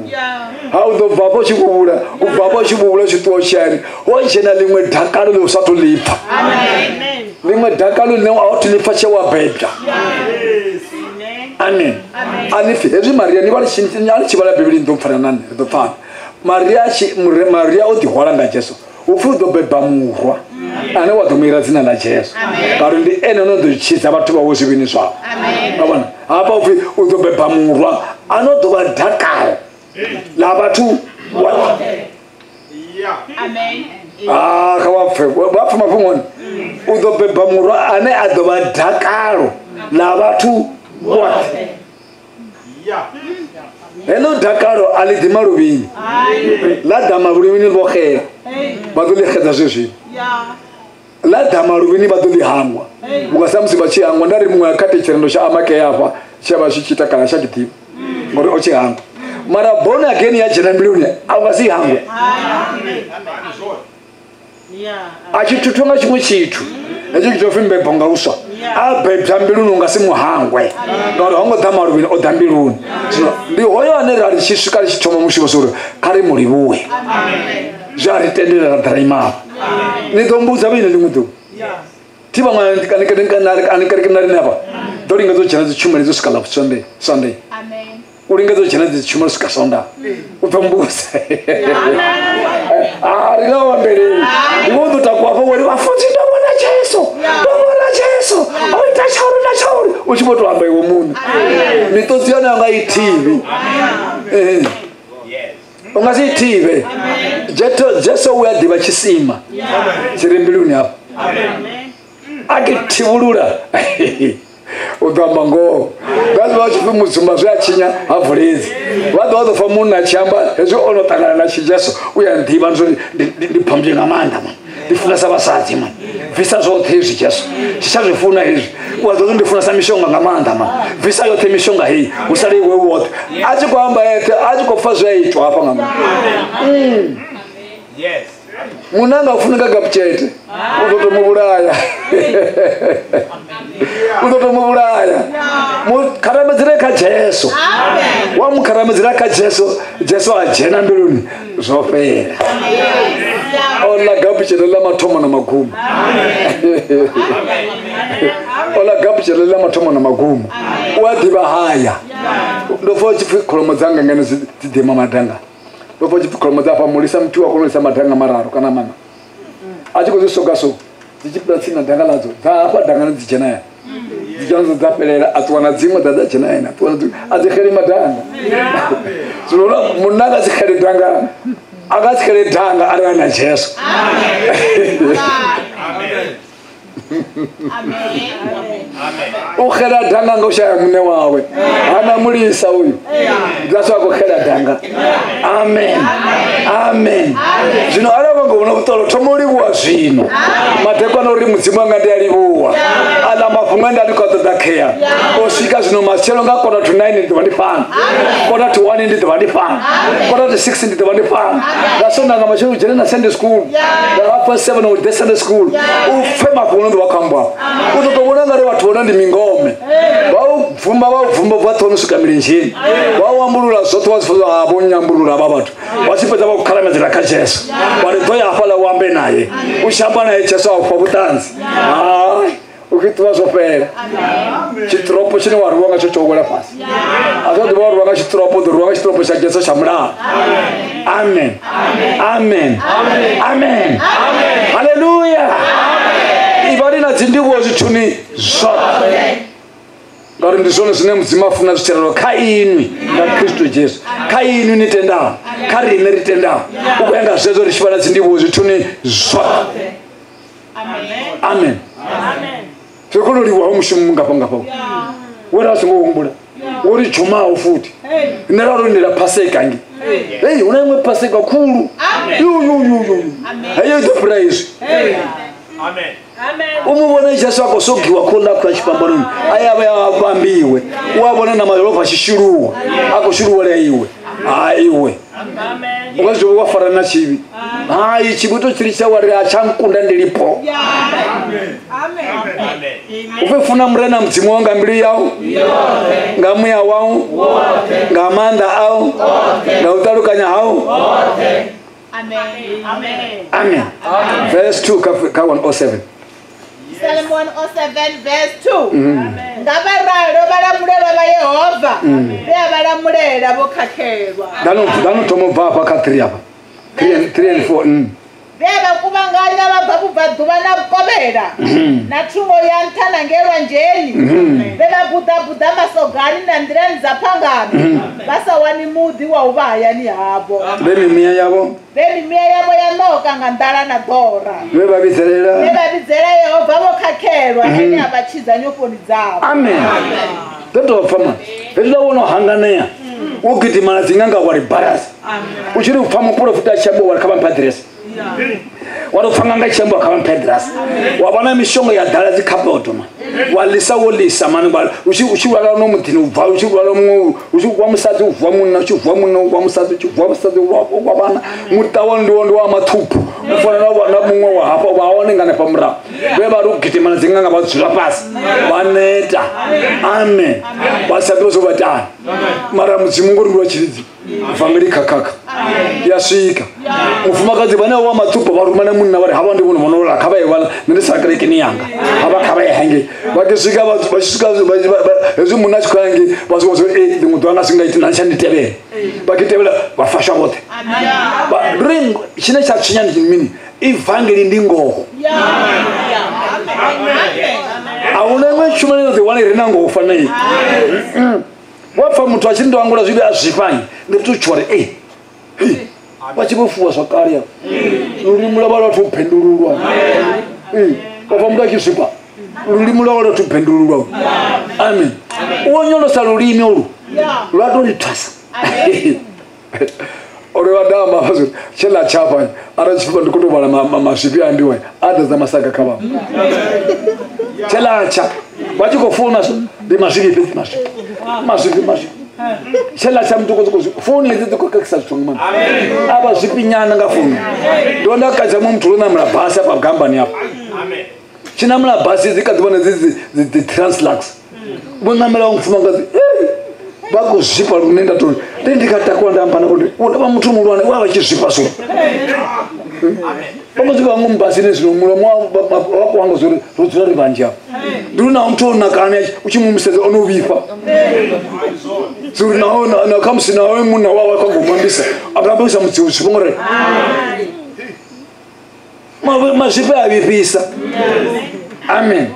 Speaker 2: Ha u ḓo bva afho tshi vhula, u bva afho tshi vhula tshi ṱuwa tshiyani. Ho dzhena ḽiṅwe dakalo ḽi u sa thu ḽi pfa. Ḽiṅwe dakalo ḽine a u thu ḽi pfa tshe wa bebwa. Amen. A ni pfi hezwi Maria ni vha tshi vhala Bivhili ni ḓo pfana na nṋe, ri ḓo pfana. Maria Maria o ḓihwala nga Jesu. U pfi u ḓo beba murwa ane wa ḓo mu ira dzina ḽa Jesu. Ngauri ndi ene ono ḓo tshidza vhathu vhawe zwivhini zwavho. Wa vhona? Hafha u pfi u ḓo beba murwa ano ḓo vha dakalo ḽa vhathu vhoṱhe.
Speaker 3: Amen.
Speaker 2: Ah, kha vha pfe, vha pfe mafhungoni. U ḓo beba murwa ane a ḓo vha dakalo ḽa vhathu vhoṱhe. Heḽo dakalo a ḽi ḓi maluvhini. Ḽa ḓa maluvhini ḽo xela. Vha ḓo ḽi xedza zwezwino. Ḽa ḓa maluvhini vha ḓo ḽi hangwa. Vhunga sa musi vha tshi hangwa nda ri muṅwe a khathe tshirendo tsha amakea hafha tshi a vha tshi tshi takala tsha tshi ḓivha. Ngori o tshi hangwa. Mara born again ya dzhena mbiluni a nga si hangwe. A tshi thuthwa nga tshiṅwe tshithu. Hetsho tshithu pfi mbebo nga uswa. A bebwa mbiluni u nga si muhangwe. Ngauri ho ngo ḓa maluvhini o ḓa mbiluni. Zwino ndi hoyo ane ra ri tshi swika ri tshi thoma mushumo uri kha ri mu livhuwe. Zwi a ri tendela ra ḓa ra ima hafha. Ni ḓo mbudza vhine ḽiṅwe ḓuvha. Thi vhaṅwe ani kereke na riṋe hafha. Ḓo lingedza u dzhena dzi tshumelo dzo swika ḽa Sunday. Sunday. U lingedza u dzhena dzi tshumelo swika Sonda. U ḓo mbudza. A ri nga ambeleli. Ndi vho ḓo takuwa hafho wori vhafunzi ndo vhona Jesu. Ndo vhona Jesu. O ita tshauri na tshauri. U tshi vho to amba iwe muṋe. Miṱodzi yone a nga i thivhi. U nga si i thivhe. Jesu u a ḓivha tshisima tshi re mbiluni hafha. A ke thivhulula. U ḓo amba ngoho. That's why tshi pfi mudzumba zwi a tshinya ha vuledzi. Vha ḓo pfa munna a tshi amba hezwi o no ṱangana na Jesu u ya nḓivha ndi phombye nga maanḓa man. Ndi funesa vhasadzi man. Bvisa zwoṱhe hezwi Jesu. Tshi tsha zwi funa hezwi. U a ḓo ndi funesa mishonga nga maanḓa man. Bvisa yoṱhe mishonga heyi hu sale iwe woṱhe. A tshi khou amba eṱhe a tshi khou pfa zwe a itwa hafha nga maanḓa.
Speaker 4: Yes.
Speaker 2: Munna nga funa nga gaputshete u ḓo to mu vhulaya. U ḓo to mu vhulaya. Mukharamedzele kha Jesu. Wa mukharamedzela kha Jesu, Jesu a dzhena mbiluni zwo fhela. O ḽa gaputshete ḽa mathomo na magumo. O ḽa gaputshete ḽa mathomo na magumo. U a ḓivha haya. Ndo pfa tshi pfi kholomo dzanga ngeno dzi ḓima madanga. Ndo pfa tshi pfi kholomo dza hafha mulisa muthu wa kona u lisa madanga mararu kana mana. A tshi khou zwi soga so dzi tshi fhira tsini na danga ḽadzo dza hafha dangani dzi dzhena ya. Dzi dzhena dza fhelela a ṱuwa na dziṅwe dza dza dzhena ena ṱuwa na dziṅwe a dzi xeli madanga. Zwino munna a nga si xele danga a nga si xele danga arali na Jesu. U xela danga nga u shaya muṋe wawe. Hana mulisa uyu. That's why a khou xela danga. Amen. Amen. Zwino arali vha ngo vhona vhuṱolo thoma u livhuwa zwino. Madekwana uri mudzimu anga ndi a livhuwa. Aḽa mafhungo ane nda ndi khou ṱoḓa khea. O swika zwino matshelo nga 8:45 ndi ḓo vha ndi fhano. 12:45 ndi ḓo vha ndi fhano. 5:45 ndi ḓo vha ndi fhano. Nga Sonda nga matshelo u dzhene na Sunday school. Nga 7:30 u ḓe Sunday school. U pfe mafhungo ndo vha khou amba. U ḓo tou vhona ngari vhathu vhona ndi mingome. Vha u bvumba vha ṱhoni u swika milenzheni. Vha u ambulula zwoṱhe wa zwi pfa vho nyambulula vha vhathu. Vha tshi fhedza vha u kharamedzela kha Jesu. Vha ri ḓo ya hafhaḽa u ambe naye. U tshi amba naye Jesu a u fha vhuṱanzi. Hai. U tshi ṱuwa zwo fhela. Tshiṱiropo tshine wa rwiwa ngatsho tsho wela fhasi. A zwa ḓivha wa rwiwa nga tshiṱiropo, u ḓo rwiwa nga tshiṱiropo tsha Jesu tsha mulalo. Amen. Amen. Amen. Haleluya. Ivhani na dzindivhuwo zwithuni zwoṱhe. Ngauri ndi zwone zwine Mudzimu a funa zwi tshirelo kha inwi nga Kristo Jesu. Kha inwi ni tendaho, kha riṋe ri tendaho. U khou ya nga zwezwo ri tshi vha na dzindivhuwo zwithuni zwoṱhe. Amen. Ri khou livhuwa mushumo mungafha ngafha. Wo ra songo humbula. Wo ri tshumaho futhi. Nṋe ra lindela Paseka ngi. Hey, hu na iṅwe Paseka khulu. Yo yo yo yo. Heyo i ḓo fhira izwi.
Speaker 4: Amen.
Speaker 2: U mu vhone Jesu a khou sogiwa khouḽa khou ya tshifhambanoni. A ya vha ya vhambiwe. U a vhona na malofha a tshi shuluwa. A khou shuluwela iwe. Ha iwe. U nga zwi wa fara na tshivhi. Hai tshivhi to tshi litsha wa ri a tsha nkunda ndi lipo. U fhe funa Murena Mudzimu wau nga mbilu yau, nga muya wau, nga maanḓa au, nga u ṱalukanya hau.
Speaker 3: Amen.
Speaker 2: Amen. Verse 2 ka 107.
Speaker 3: Psalm 107 verse 2. Nga vha ralo vha lamulelwa vha Yehova, vhe a vha lamulela vho khakhelwa.
Speaker 2: Dano thoma bva hafha kha 3 hafha. 3 and 4.
Speaker 3: Vhe vha kuvhanganya vha bva vhubvaḓuvha na vhukovhela, na thungo ya nṱha na ngei lwanzheni, vhe vha buḓabuḓa masogani na nḓilani dza phangano, vha sa wani muḓi wa u vha hayani havho.
Speaker 2: Vhe mimuya yavho,
Speaker 3: vhe mimuya yavho ya ṋoka nga nḓala na ḓora.
Speaker 2: Vhe vha vhidzelela
Speaker 3: Yehova vho khakhelwa, ene a vha tshidza nyofhoni dzavho.
Speaker 2: Amen. Ndo tou pfa mani. Hezwiḽa wo no hanganea, wo gidimana dzin'anga wa ri balasi. U tshi ri u pfa muporofita a tshi amba wa ri kha vha mphe aḓiresi. Wa tou pfa nga tshi amba kha vha mphe aḓiresi. Wa vhona mishonga ya ḓala dzi khabodo man. Wa lisa wo lisa mani, u tshi lwala no muḓini u bva, u tshi lwala muṅwe, u tshi wa musadzi u vuwa munna, u tshi vuwa munna wa musadzi, u tshi vuwa musadzi wa vhana. Muṱa wa ndi wa mathuphu. U fana na muṅwe wa hafha vha hone nga hanefha murahu. Vhe vha ri u gidimana dzin'anga vha dzula fhasi vha neta. Amen. Vha sa ḓivhe zwo vha itani. Mara Mudzimu ngori ndi wa tshilidzi. Vangeli khakhakha ya swika. Mufumakadzi vhane wa maṱupo vha rumana munna vha ri havha ndi vhone vhono lwala kha vha ye vhala, nṋe ndi sala kerekeni yanga. Havha kha vha ye hangei. Vha tshi swika vha tshi swika hezwi munna a tshi khou ya hangei vha swika vha ri ḽiṅwe ḓuvha nga si nga iti na tsha ndi tevhela. Vha tshi tevhela vha fasha vhoṱhe. Ri tshine tsha tshinya ndi mini? Ivangeli ndi ngoho. A huna iṅwe tshumelo ine ḓi wana i re na ngoho u fana na iyi. Wa pfa muthu a tshi ndo angula zwivhi a zwifhanyi, ndi tou tshuwa ri vha tshi vho fuwa zwa kale afha. Lulimi lwa vha lwa thu phendululwa. Wa pfa muthu a tshi zwifha, lulimi lwa vha lwa thu phendululwa. Amen. U onyolosa lulimi olu lwa tou ri thwasa. Uri vha amba vha zwi tshe ḽa tshafha arali tshifha ndi khou tou vhala mazwifhi a ambiwa a ḓadza masaga kha vhaṅwe. Tshe ḽa tsha vha tshi khou founa ndi mazwifhi fhedzi, mazwifhi mazwifhi mazwifhi. Tshe ḽa tsha muthu khou founu hedzi dzi khou kakisa zwithu nga maanḓa. A vha zwifhinyana nga founu. Ndo nda kadza muṅwe muthu ro ṋamela basi afha gambani afha. Tshi ṋamela basi dzi kha ḓi vhona dzi translux. Vho ṋamela mufumakadzi vha khou zwifha lune nda tou ndi kha takuwa nda amba na uri u vha muthu muhulwane u a vha tshi zwifha so. Vha khou zwifha ngomu basini zwino mulomo wa khou anga zwo ri ro dzula ri vhanzhi afha. Ndi uri naho muthu o nakana u tshi mu sedza o no vhifha. Zwi uri naho na khamusi naho munna wawe a khou mu ambisa a nga ambisa mudzimu zwifha ngori mazwifhi a vhifhisa. Amen.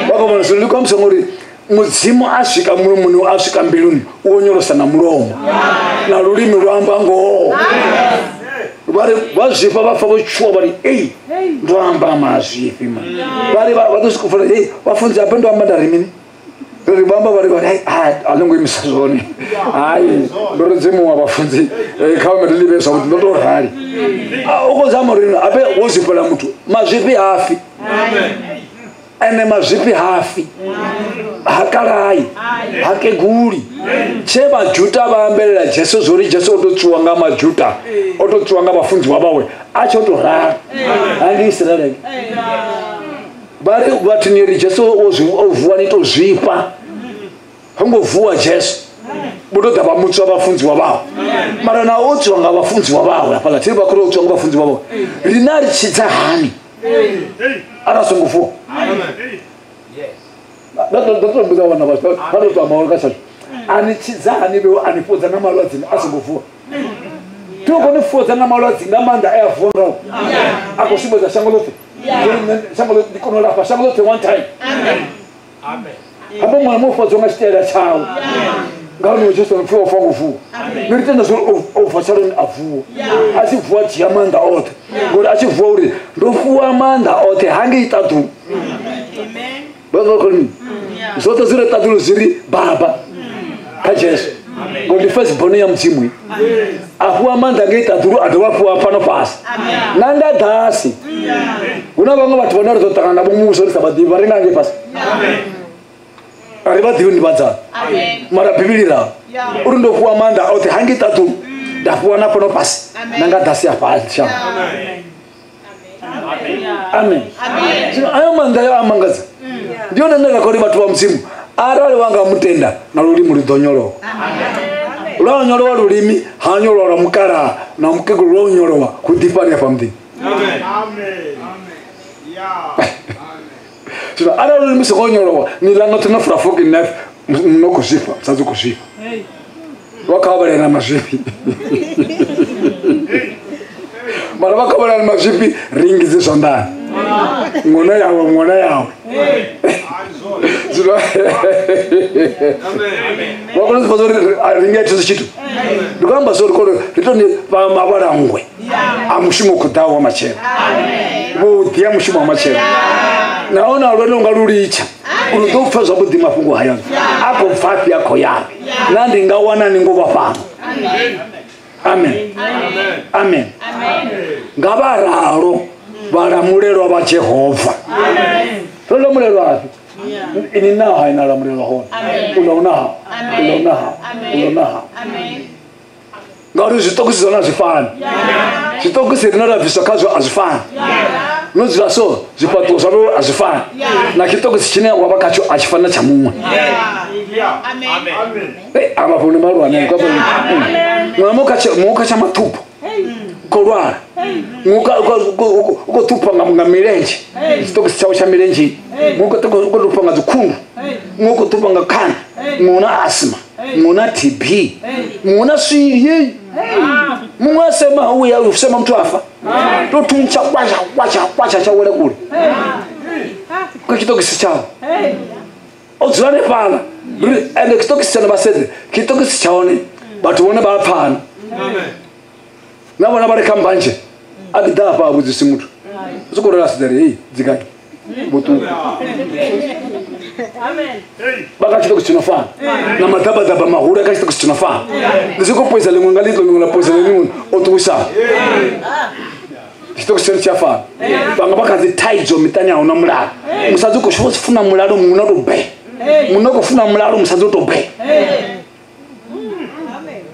Speaker 2: Vha khou vhona zwino ndi khou ambisa ngori Mudzimu a swika mulomoni, a swika mbiluni, u onyolosa na mulomo na lulimi lu amba ngoho. Vha ri vha zwifha vha pfa vho tshuwa vha ri ei ndo amba mazwifhi man. Vha ri vha ḓo swika funa ei vhafunzi ape ndo amba nda ri mini. Ri vha amba vha ri hai a ḽo ngo imisa zwone. Hai ndo ri dzimu wa vhafunzi kha vha ndi livhe zwavhuḓi ndo tou rali. U khou zama uri ape wo zwifhela muthu mazwifhi hafi. Ene mazwifhi hafi, hakalai, hakeguli. Tshe Majuta vha ambelela Jesu zwo ri Jesu o tou tswiwa nga Majuta, o tou tswiwa nga vhafunziwa vhawe a tshi o tou ralo. Hangei Israele vha ri vhathu ni ri Jesu o vuwa ni tou zwifha. Ho ngo vuwa Jesu, vho tou ḓa vha mutswa vhafunziwa vhawe. Mara na o tswiwa nga vhafunziwa vhawe hafhaḽa thi vha khou tou tswiwa nga vhafunziwa vhawe. Riṋe a ri tshidza hani arali a songo vuwa? Ndo mbudza vhana vhashu vha tou amba uri kha tshashu ani tshidza hani vheo ani fhodza nga malwadze a songo vuwa. Thi u koni fhodza nga malwadze nga maanḓa e a vuwa ngao. A khou sumbedza shango ḽoṱhe. Shango ḽoṱhe ndi kona u lafha shango ḽoṱhe one time.
Speaker 4: Amen.
Speaker 2: Hafho muṅwe na muṅwe u fhodzwa nga tshitaela tshawe. Ngauri Jesu no pfi o fa ngo vuwa. Nṋe ndi tenda zwa uri o bva tshaloni a vuwa. A tshi vuwa dzhia maanḓa oṱhe. Ngori a tshi vuwa uri ndo fuwa maanḓa oṱhe hangei ṱaḓulu. Zwoṱhe zwi re ṱaḓulu zwi ri baba kha Jesu. Ngori ndi first born ya Mudzimu. A fuwa maanḓa ngei ṱaḓulu a dovha a fuwa fhano fhasi. Na nga ḓasi. Hu na vhaṅwe vhathu vhane ri ḓo ṱangana navho muvhuso ri sa vha ḓivhi vha ri nga ngei fhasi. A ri vha ḓivhi ndi vhadzana. Mara Bivhili ra uri ndo fuwa maanḓa oṱhe hangei ṱaḓulu nda fuwa na fhano fhasi na nga ḓasi ya fhasi shango. Amen. Zwino ayo maanḓa ayo a mangadza. Ndi yone ine ra khou ri vhathu vha Mudzimu arali wa nga mutenda na lulimi lu ḓo nyolowa. Lwa nyolowa lulimi ha nyolowa lwa mukalaha na mukegulu lwa nyolowa hu ḓifha hanefha muḓini. Zwino arali lulimi songo nyolowa ni ḽa noṱhe no fula fork knife no khou zwifha musadzi u khou zwifha. Vha kha vhalea na mazwifhi. Mara vha kha vhalea na mazwifhi ringi dzi zwanḓani. Ngwana yawe ngwana yawe. Zwino vha kona u zwi uri ri nga ita tshithu. Ndi khou amba zwo uri ri to ni vha mavhalangwe a mushumo u khou ḓaho wa matshelo. Vhuḓi ha mushumo wa matshelo. Nahone a lwone unga lu litsha uri ḓo pfha zwavhuḓi mafhungo haya a khou bvafhi a khou yafhi na ndi nga wana ni ngo vha fhano. Amen. Amen. Nga vha ralo vhalamulelwa vha Jehova. Ro lamulelwa afhi? Ini naha ina lamulelwa hone. Uḽa u naha. Uḽa u naha. Uḽa u naha. Ngauri zwiṱokisi zwone a zwi fani. Zwiṱokisi rine ra bviswa khazwo a zwi fani. No dzula so zwifhaṱuwo zwavho a zwi fani. Na tshiṱokisi tshine wa vha khatsho a tshi fani na tsha muṅwe. A mafhungo mahulwane. Muṅwe muṅwe kha tsha maṱhupho. Khou lwala. Muṅwe u khou ṱhupha nga milenzhe. Tshiṱokisi tshawe tsha milenzhe. Muṅwe u khou ṱhupha nga dzikhundu. Muṅwe u khou ṱhupha nga khana. Muṅwe u na asthma. Muṅwe u na TB. Muṅwe u na swili. Muṅwe a sema u ya u sema muthu afa. To thuntsha kwacha kwacha kwacha tsha wela kule. Kha tshiṱokisi tshawe. O dzula hanefhaḽa. Ende tshiṱokisi tshone vha sedze. Tshiṱokisi tsha hone vhathu vhone vha a pfana. Na vhona vha ri kha mbanzhe a ḓi ḓa hafha a vhudzisi muthu. U sokou rela sedza ri hei dzikani vhuṱuku. Vha kha tshiṱokisi tshi no fana na maḓabaḓaba mahulu a kha tshiṱokisi tshi no fana. Ndi sokou poisa ḽiṅwe nga ḽiṱo ḽiṅwe ḽa poisa ḽiṅwe o ṱuwisa. Tshiṱokisi tshone tshi a fana. Vhanga vha kha dzi thaidzo miṱani a huna mulalo. Musadzi u khou funa mulalo muṅwe na tou be. Muṅwe u khou funa mulalo musadzi u tou be.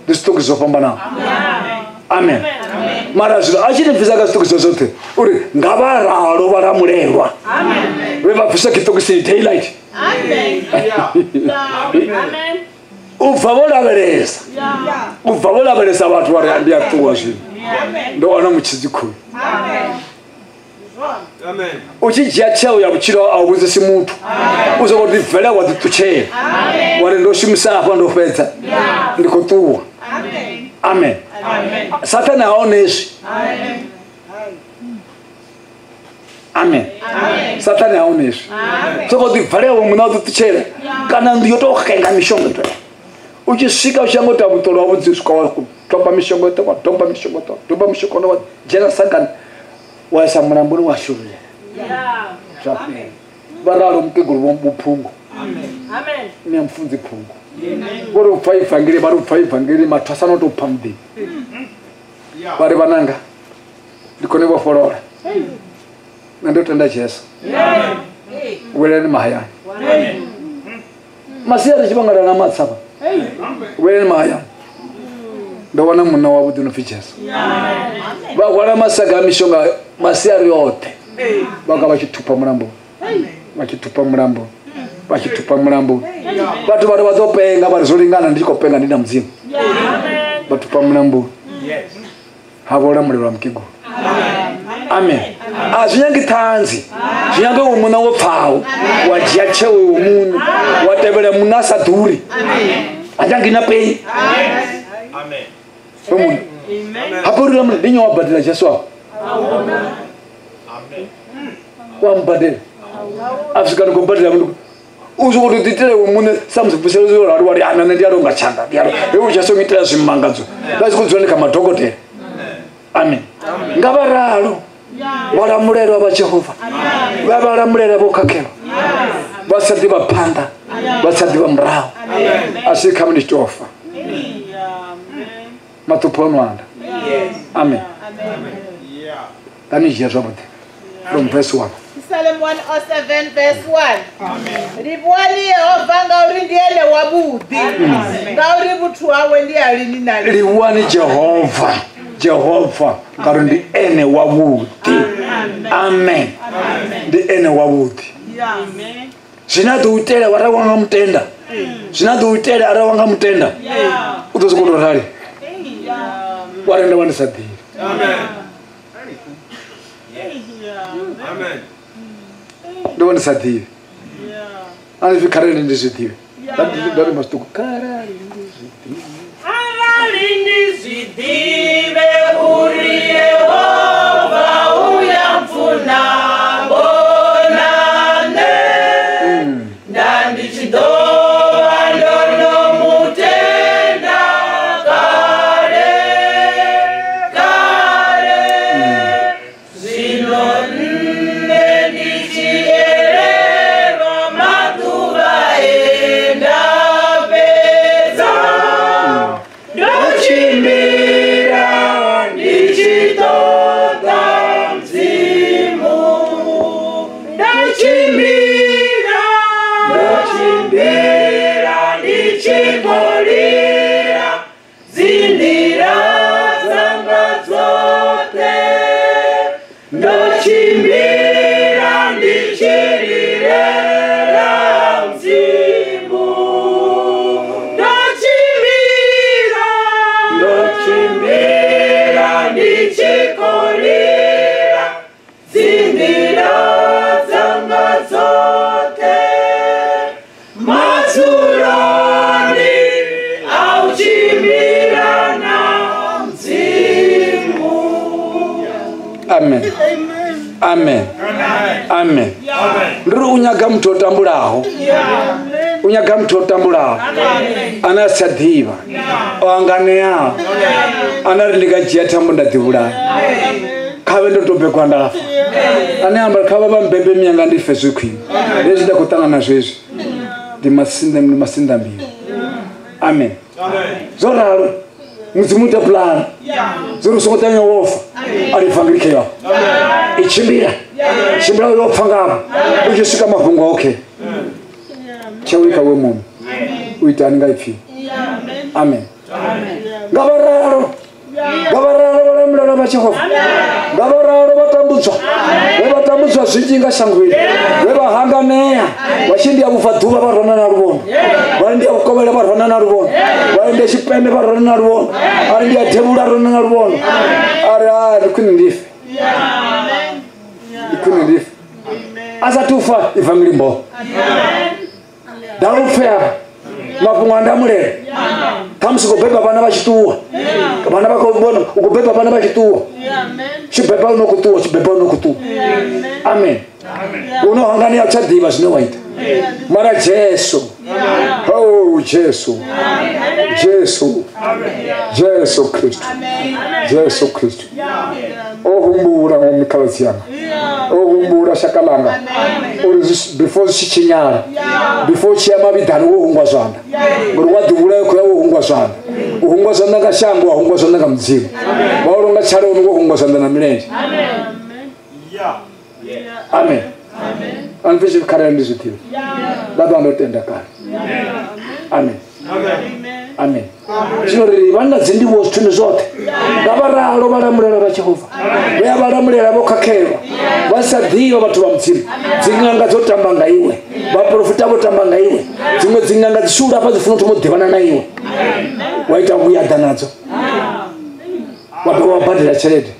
Speaker 2: Ndi zwiṱokisi zwo fhambanaho. Amen. Mara zwino a tshi ni bvisa kha zwiṱokisi zwoṱhe uri nga vha ralo vha lamulelwa. Vhe vha bviswa tshiṱokisini daylight. U bva vho lavhelesa. U bva vho lavhelesa vhathu vha ri ndi a ṱuwa zwino. Ndo wana mutshidzi khulu. U tshi dzhia tsheo ya vhutshilo a u vhudzisi muthu. U sokou ḓi bvela wa ḓi ṱutshela. Wa ri ndo shumisa hafha ndo fhedza. Ndi khou ṱuwa. Amen. Sathane ha oneswi. Amen. Sathane ha oneswi. Sokou ḓi bvela wa muṋe wa ḓi ṱutshela. Kana nnḓu yo tou xenga mishonga ito. U tshi swika u tshi ngo ita vhuṱolo wa vhudzisi wa doba mishonga ito, wa doba mishonga ito, doba mishonga wa dzhena sagani wa isa mulamboni wa shululela. Zwa fhela. Vha ralo mukegulu vho Phungo. Ni a mufunzi Phungo. Vho ri u pfa ivangeli vha ri u pfa ivangeli mathwasana o tou pfa muḓini. Vha ri vhananga ndi kone vhofholola. Nṋe ndo tenda Jesu. Vhuelani mahayani. Masiari tshi vhangala na matsavha. Vhuelani mahayani. Ndo wana munna wavhuḓi no pfi Jesu. Vha hwala masaga a mishonga masiari oṱhe. Vha nga vha tshi thupha mulambo. Vha tshi thupha mulambo. Vha tshi thupha mulambo. Vhathu vha ri vha ḓo penga vha ri zwo lingana ndi tshi khou penga ndi na Mudzimu. Vha thupha mulambo. Ha vho lamulelwa mukegulu. Amen. A zwi nyangi ṱhanzi, zwi nyange u muṋe wo pfaho, wa dzhia tsheo iwe muṋe, wa tevhela muṋe a sa ḓuri. A nyangi na pei.
Speaker 4: Amen.
Speaker 2: Muṋe. Hafho ri lamula ndi nnyi wa badela Jesu afho?
Speaker 4: Amen.
Speaker 2: Wa mbadela. A swika ndi khou badela muthu. U sokou tou ḓiitela iwe muṋe sa musi mvuseledzo yo rali wa ri a nṋe ndi a longa tshanḓa ndi a longa. Heyo Jesu ngitela zwimangadzo. Vha tshi khou dzula ni kha madokotela. Amen. Nga vha ralo vha lamulelwa vha Jehova, vha vha lamulela vho khakhelwa, vha sa ḓivha phanḓa, vha sa ḓivha murahu. A si kha ndi tshi tou fa. Maṱupho ono anda. Amen. Ni dzhia zwavhuḓi from verse 1.
Speaker 3: Psalm 107 verse 1. Livhuwani Yehova ngauri ndi ene wavhuḓi, ngauri vhuthu hawe ndi ha lini na lini.
Speaker 2: Livhuwani Jehova, Jehova ngauri ndi ene wavhuḓi. Amen. Ndi ene wavhuḓi. Zwine a ḓo itela wa ra nga mutenda, zwine a ḓo itela ara wa nga mutenda, u ḓo sokou tou rali wa renda wa ndi sa ḓivhi.
Speaker 4: Amen.
Speaker 2: Ndo vha ndi sa ḓivhi. A ndi pfi kharali ndi zwi ḓivhe. Nda ri masituku kharali ndi zwi ḓivhe.
Speaker 5: Arali ndi zwi ḓivhe uri Yehova u ya mpfuna mbona nṋe, nda ndi tshi ḓo vha ndo no mutenda kale kale. Zwino nṋe ndi tshi elelwa maḓuvha e nda fhedza, ndo tshimbila ndi tshi ṱoḓa Mudzimu, ndo tshimbila ndi tshi khou lila dzinḓila dzanga dzoṱhe, ndo tshimbila ndi tshi lilela Mudzimu, ndo tshimbila ndi tshi khou lila dzinḓila dzanga dzoṱhe, madzuloni a u tshimbila na Mudzimu.
Speaker 2: Amen. Amen. Amen. Ndi ri u nyaga muthu o tambulaho. U nyaga muthu o tambulaho. Ane a si tsha ḓivha, o hanganeaho, ane a ri ndi nga dzhia thambo nda ḓivhulaya, khavhe ndo tou begwa nda fa. Ane amba kha vha vha mbembe miyanga ndi fe zwi khwine. Hezwi nda khou ṱangana zwezwi ndi masinḓa mbilu. Amen. Zwo ralo Mudzimu ita pulana zwo ri songo ṱavhanya wo fa, a ri vangeli kheyo i tshimbila tshimbila yo pfa ngavho u tshi swika mafhungo okay tsheo i kha we muṋe u itani nga ipfi. Amen. Nga vha ralo vha lamulela vha Jehova, nga vha ralo vha tambudzwa, vhe vha tambudzwa zwinzhi nga shangoni, vhe vha hanganea vha tshi ndi ya vhubvaḓuvha vha rwana na luvhondo, vha ndi ya vhukovhela vha rwana na luvhondo, vha ndi ya tshipembe vha rwana na luvhondo, a ri ndi ya devhula rwana na luvhondo. A ri a ndi khwine ndi fe, ndi khwine ndi fe. A sa thu fa ivangeli mbo ḓa u pfe afha mafhungo a ndamulelo. Khamusi khou beba vhana vha tshi ṱuwa, vhana vha khou vhona u khou beba vhana vha tshi ṱuwa, tshi beba u no khou ṱuwa, tshi beba u no khou ṱuwa. Amen. U no hanganea u tsha ḓivha zwine wa ita. Mara Jesu, oh Jesu, Jesu, Jesu Kristu, Jesu Kristu o humbula ngo mikhaladzi yanga, o humbula shaka ḽanga uri before zwi tshi tshinyala, before tshi ya mavhiḓani wo hungwa zwanḓa, ngori wa ḓivhulaya khou ya wo hungwa zwanḓa, u hungwa zwanḓa nga shango, wa hungwa zwanḓa nga Mudzimu, wa longa tshaloni wo hungwa zwanḓa na milenzhe. Amen. A ni pfi kharali ndi zwi ḓivhe, nda ḓo ndo tenda kale. Amen. Amen. Zwino ri vha na dzindivho zwithuni zwoṱhe. Nga vha ralo vha lamulela vha Jehova, vhe vha lamulela vho khakhelwa, vha sa ḓivha vhathu vha Mudzimu. Dziṅanga dzo tamba nga iwe, vhaporofita vho tamba nga iwe, dziṅwe dziṅanga dzi shula hafha dzi funa u thoma u ḓivhana na iwe, wa ita vhuyaḓa nadzo, wa dovha wa badela tshelede.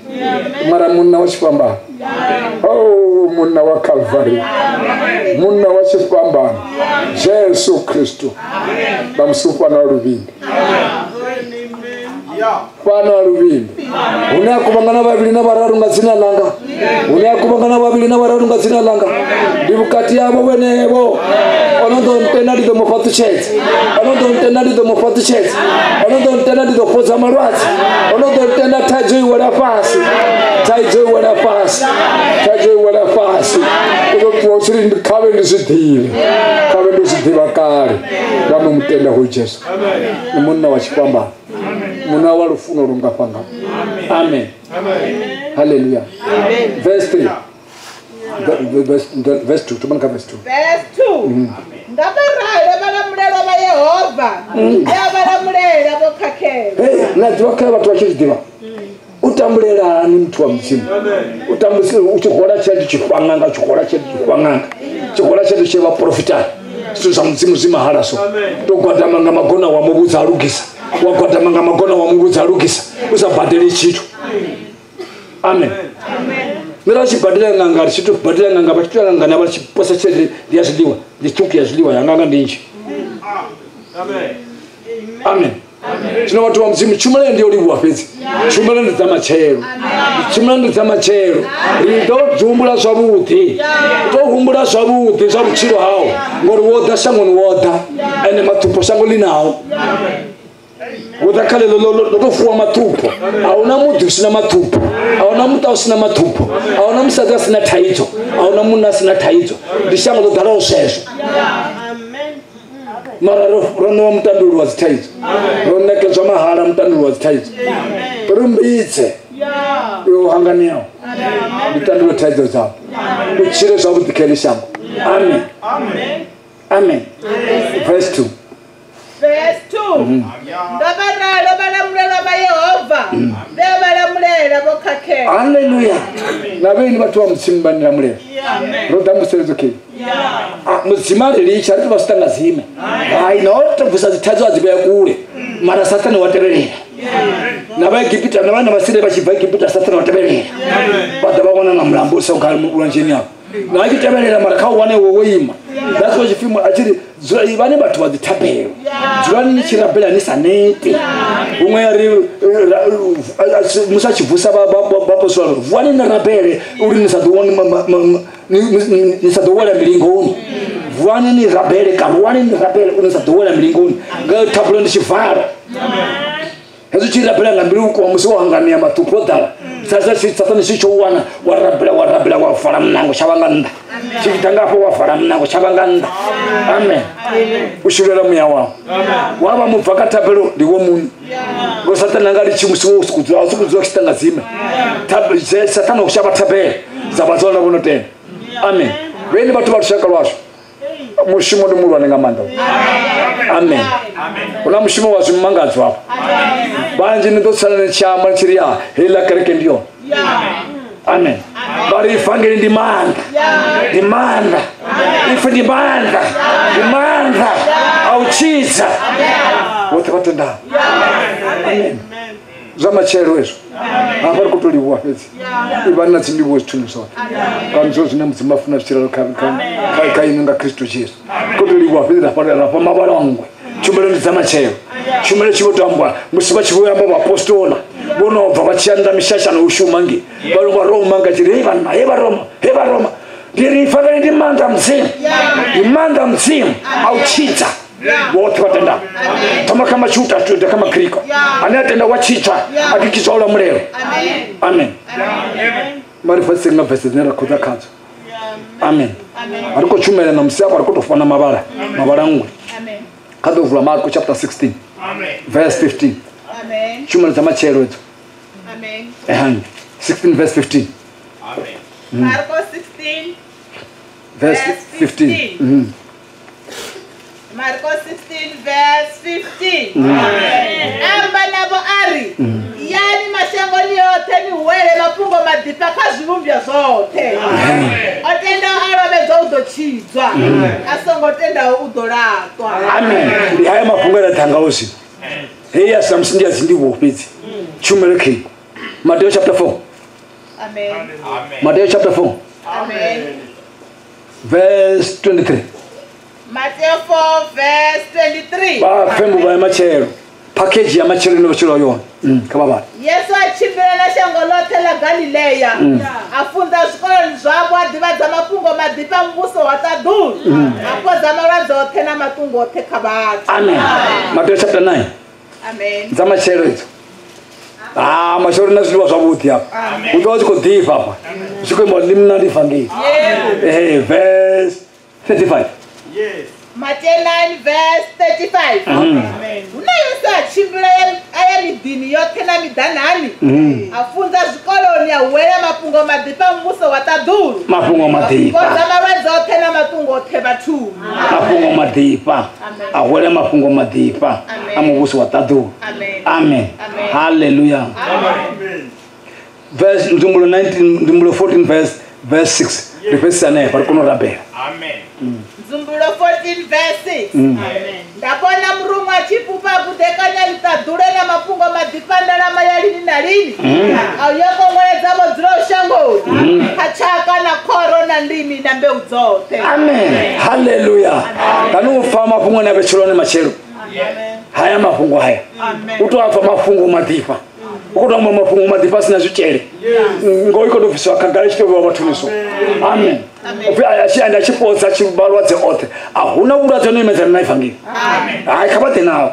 Speaker 2: Mara munna wa tshifhambano
Speaker 6: Oh, munna wa Calvary, munna wa tshifhambano, Jesu Kristu. Vha musufhana wa luvhili, fhano wa luvhili. Hune a kuvhangana vhavhili na vhararu nga dzina ḽanga, hune a kuvhangana vhavhili na vhararu nga dzina ḽanga, ndi vhukati havho vhenevho. Ono ḓo ntenda ndi ḓo mu fhaṱutshedza, ono ḓo ntenda ndi ḓo mu fhaṱutshedza, ono ḓo ntenda ndi ḓo fhodza malwadze, ono ḓo ntenda thaidzo i wela fhasi, thaidzo i wela fhasi, thaidzo i wela fhasi. U ḓo ṱuwa u tshi ri khavhe ndi zwi ḓivhe, khavhe ndi zwi ḓivha kale. Nga no mutenda hoyu Jesu, ndi munna wa tshifhambano, munna wa lufuno lungafhangafha. Amen. Hallelujah. Verse 3. Verse 2. Tumanka verse 2.
Speaker 3: Verse 2. Nga vharalo vhalamulelwa vha Yehova, vha vhalamulela vho khakhela.
Speaker 6: Hey, na ḓivha kha vhathu vha tshi zwi ḓivha. U tambulelani muthu wa Mudzimu. U tambulisa u tshi hola tshelede tshi fhanganga, tshi hola tshelede tshi fhanganga. Tshi hola tshelede tshi vha profita. Zwithu zwa Mudzimu zwi mahala so. To gwadama nga magona wa muvhudza a lugisa. Wa gwadama nga magona wa muvhudza a lugisa. U sa badeli tshithu. Amen. Mira tshi badela nganga, ri tshi to badela nganga, vha tshi to nganga na vha tshi posa tshelede ya zwiḽiwa, ndi ṱhukhu ya zwiḽiwa ya nganga ndi nnzhi.
Speaker 4: Amen.
Speaker 6: Amen. Zwino vhathu vha Mudzimu, tshumelo ndi yo livhuwa fhedzi. Tshumelo ndi dza matshelo, tshumelo ndi dza matshelo. Ri ḓo humbula zwavhuḓi, ri ḓo humbula zwavhuḓi zwa vhutshilo hau, ngori wo ḓa shangoni, wo ḓa ende maṱhupho shango ḽi nao. Wo ḓa kha ḽeḽo ḽo tou fuwa maṱhupho. A huna muḓi u si na maṱhupho, a huna muṱa u si na maṱhupho, a huna musadzi a si na thaidzo, a huna munna a si na thaidzo. Ndi shango ḽo ḓalaho zwezwo. Mara ro ṋewa mutandululo wa dzithaidzo, ro ṋekedzwa mahala mutandululo wa dzithaidzo. Ri mbidze yo hanganeaho ndi tandululo thaidzo dzavho, u tshile zwavhuḓi kha heḽi shango. Amen. Amen. Verse 2.
Speaker 3: Verse 2. Nga vharalo vhalamulelwa vha Yehova, vhe vhalamulela vho khakhela.
Speaker 6: Hallelujah. Na vheni vhathu vha Mudzimu vha ni lamulela. Ro ḓa mvuseledzo kei. Mudzimu a ri litsha, ri tou vha zwiṱangazime. Hai, na o tou bvisa dzithaidzo a dzi vhea kule, mara Sathane wa tevhelela. Na vha Egipita, na vhana vha Siria vha tshi bva Egipita, Sathane wa tevhelela. Vha ḓa vha wana na mulambo u sa lwanzheni afho. Na a tshi tevhelela, mara kha u wane wo ima. That's why tshifhinga a tshi ri dzula ivhani vhathu vha dzithabelo, dzulani ni tshi rabela ni sa neti. Huṅwe ya ri musi a tshi vusa vhaapostola, vuwani ni rabele uri ni sa ḓo ni sa ḓo wela milingoni. Vuwani ni rabele, karuwani ni rabele uri ni sa ḓo wela milingoni. Nga thabelo ndi tshivalo. Hezwi tshi rabela nga mbilu vhukuma musi wo hanganea maṱhupho o ḓala, Sathane tshi tsho wana, wa rabela, wa rabela, wa vala muṋango tsha vha nga nnḓa. Tshi ḓa nga afho wa vala muṋango tsha vha nga nnḓa. Amen. U shulela muya wau. Wa vha mubva kha thabelo ndi wo muṋe. Ngo Sathane nga litshi musi wo sokou dzula, a sokou dzula tshiṱangadzime. Sathane u shavha thabelo dza vhathu vhane vho no tenda. Amen. Vheni vhathu vha lushaka lwashu, mushumo ndi muhulwane nga maanḓa. Amen. Huna mushumo wa zwimangadzo hafha. Vhanzhi ni ḓo sala ni tshi amba ni tshi ri ya heiḽa kereke ndi yone. Amen. Vha ri ivangeli ndi maanḓa, ndi maanḓa, ipfi ndi maanḓa, ndi maanḓa a u tshidza vhoṱhe vha tendaho. Amen. Zwa matshelo hezwo hafha ri khou tou livhuwa fhedzi. Ivhani na dzindivhuwo zwithuni zwoṱhe, nga zwo zwine Mudzimu a funa zwi tshi ralo kha inwi nga Kristo Jesu. Khou tou livhuwa fhedzi ra fha mavhalangwe. Tshumelo ndi dza matshelo. Tshumelo tshi vho to ambwa musi vha tshi vho amba vhaapostola vho no bva vha tshi ya nnḓa mishashani u shuma ngei, vha vha Roma nga tshi ri hei vhanna, hei vha Roma, hei vha Roma. Ndi ri ivangeli ndi maanḓa a Mudzimu, ndi maanḓa a Mudzimu a u tshidza vhoṱhe vha tendaho. Thoma kha Majuda, Juda kha Magriko, ane a tenda wa tshidzwa, a kikidzwa u lamulelwa. Amen. Mari fhasi nga verse dzine ra khou ḓa khadzo. Amen. A ri khou tshumela na musi afha ri khou tou fana mavhala, mavhala nngwe. Kha ḓo vula Marko chapter 16 verse 15. Tshumelo dza matshelo edzo. 16 verse 15.
Speaker 3: Marko 16
Speaker 6: verse 15.
Speaker 3: Marko 16 verse 15. Amba navho a ri, yani mashangoni yoṱhe ni huwele mafhungo maḓifha kha zwivhumbwa zwoṱhe. O tendaho a lovhedzwa u ḓo tshidzwa, a songo tendaho u ḓo laṱwa.
Speaker 6: Amen. Ndi haya mafhungo e ra ḓa ngao zwino. Heyi ya samusi ndi ya dzindivhuwo fhedzi. Tshumelo khe. Mateo chapter 4.
Speaker 3: Amen.
Speaker 6: Matthew chapter 4.
Speaker 3: Amen.
Speaker 6: Verse 23.
Speaker 3: Matthew 4 verse 23.
Speaker 6: Ba fembu ba machelo. Package ya machelo no bachelo yona. Kha ba bale.
Speaker 3: Yesu a tshimbila na shango ḽoṱhe ḽa Galilea. A funza zwikoloni zwavho a ḓivhadza mafhungo maḓifha a muvhuso wa ṱaḓulu. A fhodza malwadze oṱhe na maṱungu oṱhe kha vhathu.
Speaker 6: Amen. Matthew chapter 9.
Speaker 3: Amen.
Speaker 6: Dza matshelo idzo. Ah, matshelo na zwiḽiwa zwavhuḓi hafha. U ḓo vha tshi khou ḓifha hafha. Zwi khou imba ḽi mnandi vangeli. Verse 35.
Speaker 4: Yes.
Speaker 3: Matthew 9 verse 35. Amen. Huna Yesu a tshimbila a ya miḓini yoṱhe na miḓanani. A funza zwikoloni a huwelela mafhungo maḓifha a muvhuso wa ṱaḓulu.
Speaker 6: Mafhungo maḓifha.
Speaker 3: A fhodza malwadze oṱhe na maṱungu oṱhe vhathuni.
Speaker 6: Mafhungo maḓifha. A huwelela mafhungo maḓifha a muvhuso wa ṱaḓulu. Amen. Hallelujah.
Speaker 4: Amen.
Speaker 6: Verse Nzumbulo 19, Nzumbulo 14 verse 6. Ri fhedzisa hanefha ri kone u rabela.
Speaker 4: Amen.
Speaker 3: Nzumbulo 14 verse 6. Amen. Nda vhona muruṅwa a tshi fhufha a buḓekanya ḽiṱaḓulu na mafhungo maḓifha ndalama ya lini na lini. A yo kongoledza vho dzulaho shangoni kha tshaka na khoro na ndimi na mbeu dzoṱhe.
Speaker 6: Amen. Hallelujah. Kani u pfa mafhungo na vhetshelo ni matshelo. Haya mafhungo haya. U to apfa mafhungo maḓifha. U khou tou amba mafhungo maḓifha a si na zwitshele. Ngoho i khou tou bvisiwa khagala i tshi tou vhewa vhathuni so. Amen. Upfi a tshi anda a tshi fhodza malwadze oṱhe. A huna vhulwadze no imedzana na ivangeli. Hai, kha vha ḓe nao.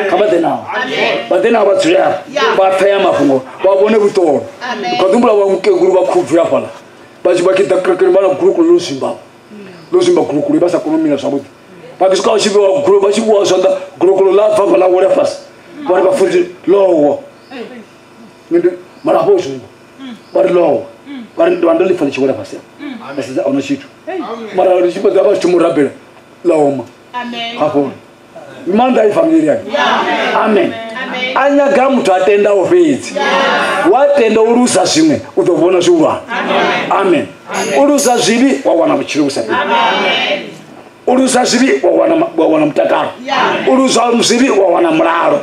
Speaker 6: Kha vha ḓe nao. Vha ḓe nao vha dzule afha. Vha pfe ya mafhungo vha vhone vhuṱolo. Kha ḓumbula vha mukegulu vha khubvi hafhaḽa. Vha tshi vha tshi ḓa kerekeni vha na gulukulu ḽo zwimba. Ḽo zwimba gulukulu vha sa koni u mila zwavhuḓi. Vha tshi swika vha tshi vhewa gulukulu vha tshi vhuwa zwanḓa gulukulu ḽa bva ḽa wela fhasi. Vha ri vhafunzi ḽowa. Mara hafho zwimba. Vha ri ḽowa. Vha ri ndo ḽi pfa ḽi tshi wela fhasi. Vha sedza a huna tshithu. Mara ri tshi fhedza vha tshi thoma u rabela ḽa oma. Hafho. Maanḓa a ivangeli aya. Amen. A nyaga muthu a tendaho fhedzi. Wa tenda u luza zwiṅwe u ḓo vhona zwihulwane. Amen. U luza zwivhi wa wana vhutshilo vhu sa fheli. U luza zwivhi wa wana mutakalo. U luza zwivhi wa wana mulalo.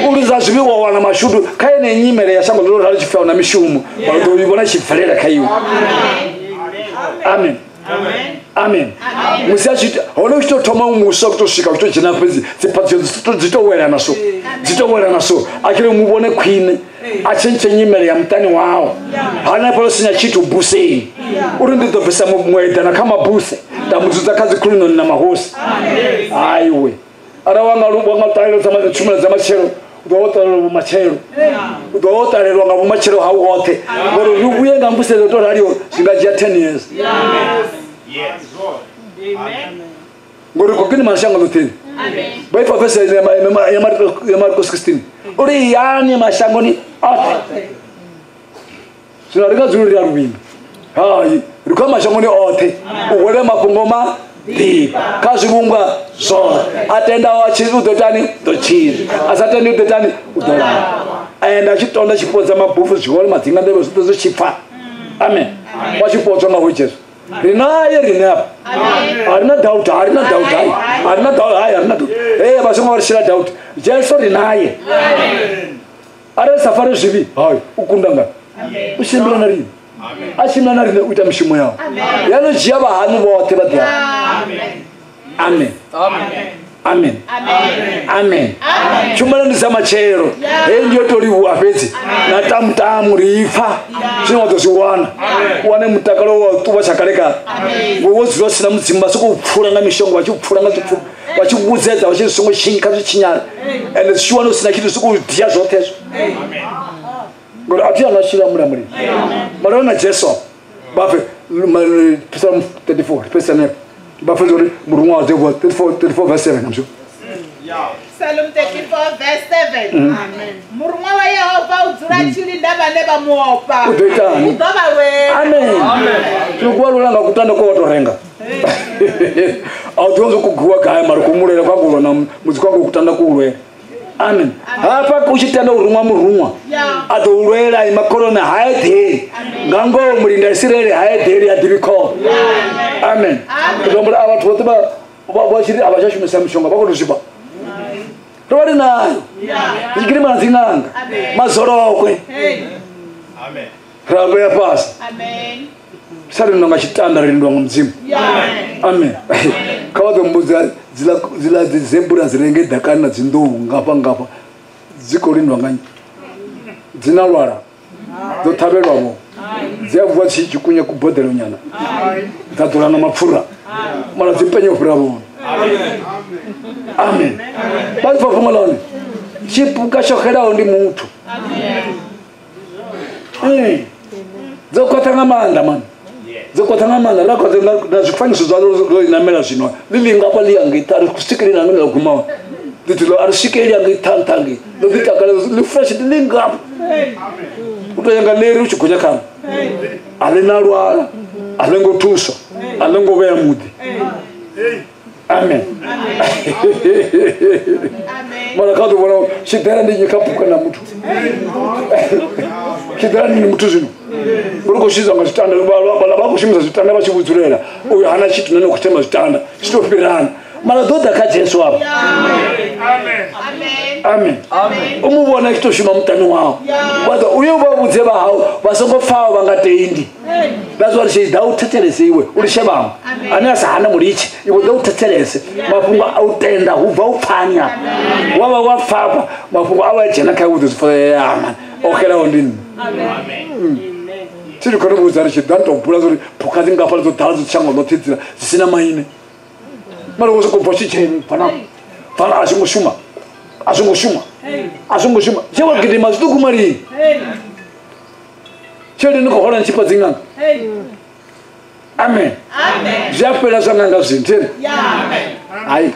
Speaker 6: U luza zwivhi wa wana mashudu. Kha yeneyi nyimele ya shango ḽo ralo tshi pfhi na mishumo vha ḓo i vhona tshi bvelela kha iwe. Amen. Amen. Musi a tshi hone u tshi tou thoma muswa u tou swika u tshi tou dzhena fhedzi dziphaṱhutshedzo dzi tou welana so. Dzi tou welana so. A tshi ri mu vhone khwine a tshentshe nyimele ya muṱani wawe. Hanefha ḽo sina tshithu buseni. Uri ndi ḓo bvisa mueḓana kha mabuse nda mu dzudza kha dzikhulunoni na mahosi. Aiwe. Arali wa nga ṱalelwa dza tshumelo dza matshelo u ḓo ṱalelwa vhumatshelo. U ḓo ṱalelwa nga vhumatshelo hau hoṱhe. Ngori ri vhuye nga mbusedzo to raliho zwi nga dzhia 10 years.
Speaker 4: Yes. Amen.
Speaker 6: Ngori khou gidima shango ḽoṱhe. Vha ipfa verse ya Marko 16. Uri yani mashangoni oṱhe. Zwino ri nga dzuli ri a luvhini. Hai, ri khou ya mashangoni oṱhe. U hwele mafhungo maḓifha kha zwivhumbwa zwoṱhe. A tendaho a tshi u ḓo itani? U ḓo tshila. A sa tendi u ḓo itani? U ḓo lovha. A enda a tshi tonda tshi fhodza mabofu zwihole madzinga nḓevhe zwoṱhe zwi tshi pfa. Amen. Wa tshi fhodzwa nga hoyu Jesu. Ri naye riṋe afha. A ri na doubt, a ri na doubt, hai. A ri na doubt, hai, a ri na doubt. Hey, vha songo ri shela doubt. Jesu ri naye. Arali sa fare zwivhi, hai, u kunda nga. U tshimbila na riṋe. A tshimbila na riṋe u ita mishumo yawe. Ya no dzhia vhahanu vhoṱhe vha ḓi. Amen. Amen. Amen. Tshumelo ndi dza matshelo. Heyi ndi yo tou livhuwa fhedzi. Na tamutamu ri ipfa. Zwine wa ḓo zwi wana. U wane mutakalo wa ṱuvha tsha kale kale. Ngori wo dzula u sina mudzimu vha sokou pfula nga mishonga vha tshi pfula nga zwipfu vha tshi vhudzedza vha tshi songo tshinyi kha zwi tshinyale. Ende zwi tshi wana u sina tshithu sokou dia zwoṱhe hezwo. Ngori a thi ana tshila mulamuleli. Mara na Jesu vha pfe Psalm 34 fhedzisa hanefho. Vha fhedza uri muruṅwa wa ḓo 34 verse 7 I'm sure.
Speaker 3: Psalm 34 verse 7. Amen. Muruṅwa wa Yehova u dzula tshi linda vhane vha mu ofha.
Speaker 6: U ḓo itani?
Speaker 3: U ḓo vha lwela.
Speaker 6: Amen. Zwino kuwa lwela nga kutanda kwa wa tou renga. A u ḓivhi zwo kuguwa gai mara kumulwela kwa kulwa na mudzi kwa kutanda ku lwela. Amen. Hafha u tshi tenda u ruṅwa muruṅwa a ḓo u lwela ima khoroni ha eḓeli. Nga ngoho mulinda Isiraele ha eḓeli ha ḓivhi khombo. Amen. Ndi humbula a vhathu vhoṱhe vha tshi ri a vha tsha shumisa mishonga vha khou tou zwifha. Ro vha ri nayo. Ri tshi gidima na dzi ṅanga. Mazolokwe. Ra vhea fhasi.
Speaker 3: Amen.
Speaker 6: Sari no nga tshitanda ri lindwa nga Mudzimu. Amen. Kha vha ḓo mbudza dzila dzi zebra dzi renge ḓakani na dzi nḓou ngafha ngafha dzi khou lindwa nga nnyi? Dzi na lwala dzo ṱhavhelwa vho dzi a vuwa tshi tshikunya kuboḓelo nyana dza ḓola nga mapfura mara dzi penye u fhira vhone. Amen. Vha pfa fhungo ḽa hone tshipuka tsho xelaho ndi muthu. Dzo khwaṱha nga maanḓa mani. Dzo khwaṱha nga maanḓa ra khwaṱha na zwifanyiso zwa ro inamela zwino ḽi ḽi ngafha ḽi yangei a ri swikeli na ngei ḽa guma hone. Ḽi ḽo a ri swikeli yangei nṱha ngei ḽo ḓi takala ḽi fresh ḽi ngafha. U tou ya nga ḽeri u tshi gonya khaḽo. A ḽi na lwala, a ḽi ngo thuswa, a ḽi ngo vhea muḓi. Amen. Mara kha ḓo vhona tshiḓela ndi nnyi kha phukha na muthu. Tshiḓela ndi muthu zwino. Uri khou shumisa nga zwitanda vha khou shumisa zwitanda vha tshi vhudzulela. Uyu hana tshithu nane u khou thema zwitanda zwi tou fhirana. Mara ḓo ḓa kha Jesu afha. Amen. Amen. U mu vhona a tshi tou shuma muṱani wau. Vha ḓo uye vha vhudze vha hau vha songo pfaho vha nga tendi. That's what she ḓa u thetshelese iwe u litshe vhaṅwe. Ane a sa hana mulitshe iwe ḓa u thetshelese. Mafhungo a u tenda hu bva u pfanya. Wa vha wa pfapha mafhungo a wa dzhena kha iwe u ḓo zwi pfa man. O xelaho ndi nṋe. Amen. Tshi khou ri vhudza ri tshi ḓa tou bula uri phukha dzi ngafha dzo ḓala dzo shango ḽoṱhe dzila dzi sina maine. Mara wo sokou bva tshi tsheni fana fana a zwi ngo shuma. A zwi ngo shuma. A zwi ngo shuma. Tshe wa gidima zwi ḓo guma lini? Tshelede ni khou hola ni tshi fha dzi ṅanga. Amen. Zwi a fhela zwa ṅanga zwino theni. Hai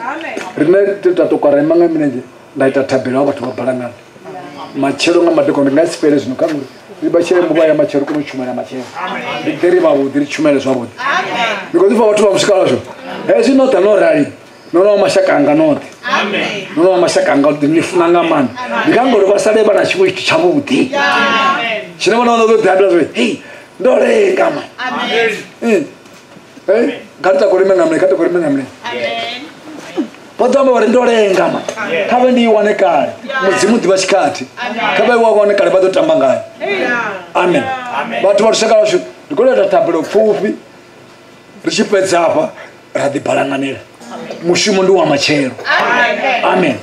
Speaker 6: riṋe ta tou kwara ima nga milenzhe nda ita thabelo wa vhathu vha balangana. Matshelo nga madekwana ndi nga si fhele zwino kha ngori ri vha tshele muvha ya matshelo kone u tshumela matshelo. Ri ḓe ri vhavhuḓi ri tshumele zwavhuḓi. Because fa vhathu vha musikala zwo hezwi no ḓa no rali no no mashaka anga noṱhe. No no mashaka anga ni funa nga maanḓa. Ndi kha ngori vha sale vha na tshiṅwe tshithu tshavhuḓi. Tshine vhona vha ḓo ḓi zwo hey ndo lenga man. Amen. Kha ri takule nga mle, kha takule nga mle.
Speaker 3: Amen.
Speaker 6: Vha ḓo amba vha ri ndo lenga man. Kha vhe ndi i wane kale. Mudzimu ḓivha tshikhathi. Kha vha i wane kale vha ḓo tamba ngayo. Amen. Vhathu vha lushaka lwashu ndi khou ita thabelo pfufhi ri tshi fhedza hafha ra ḓi balanganela. Mushumo ndi wa matshelo. Amen.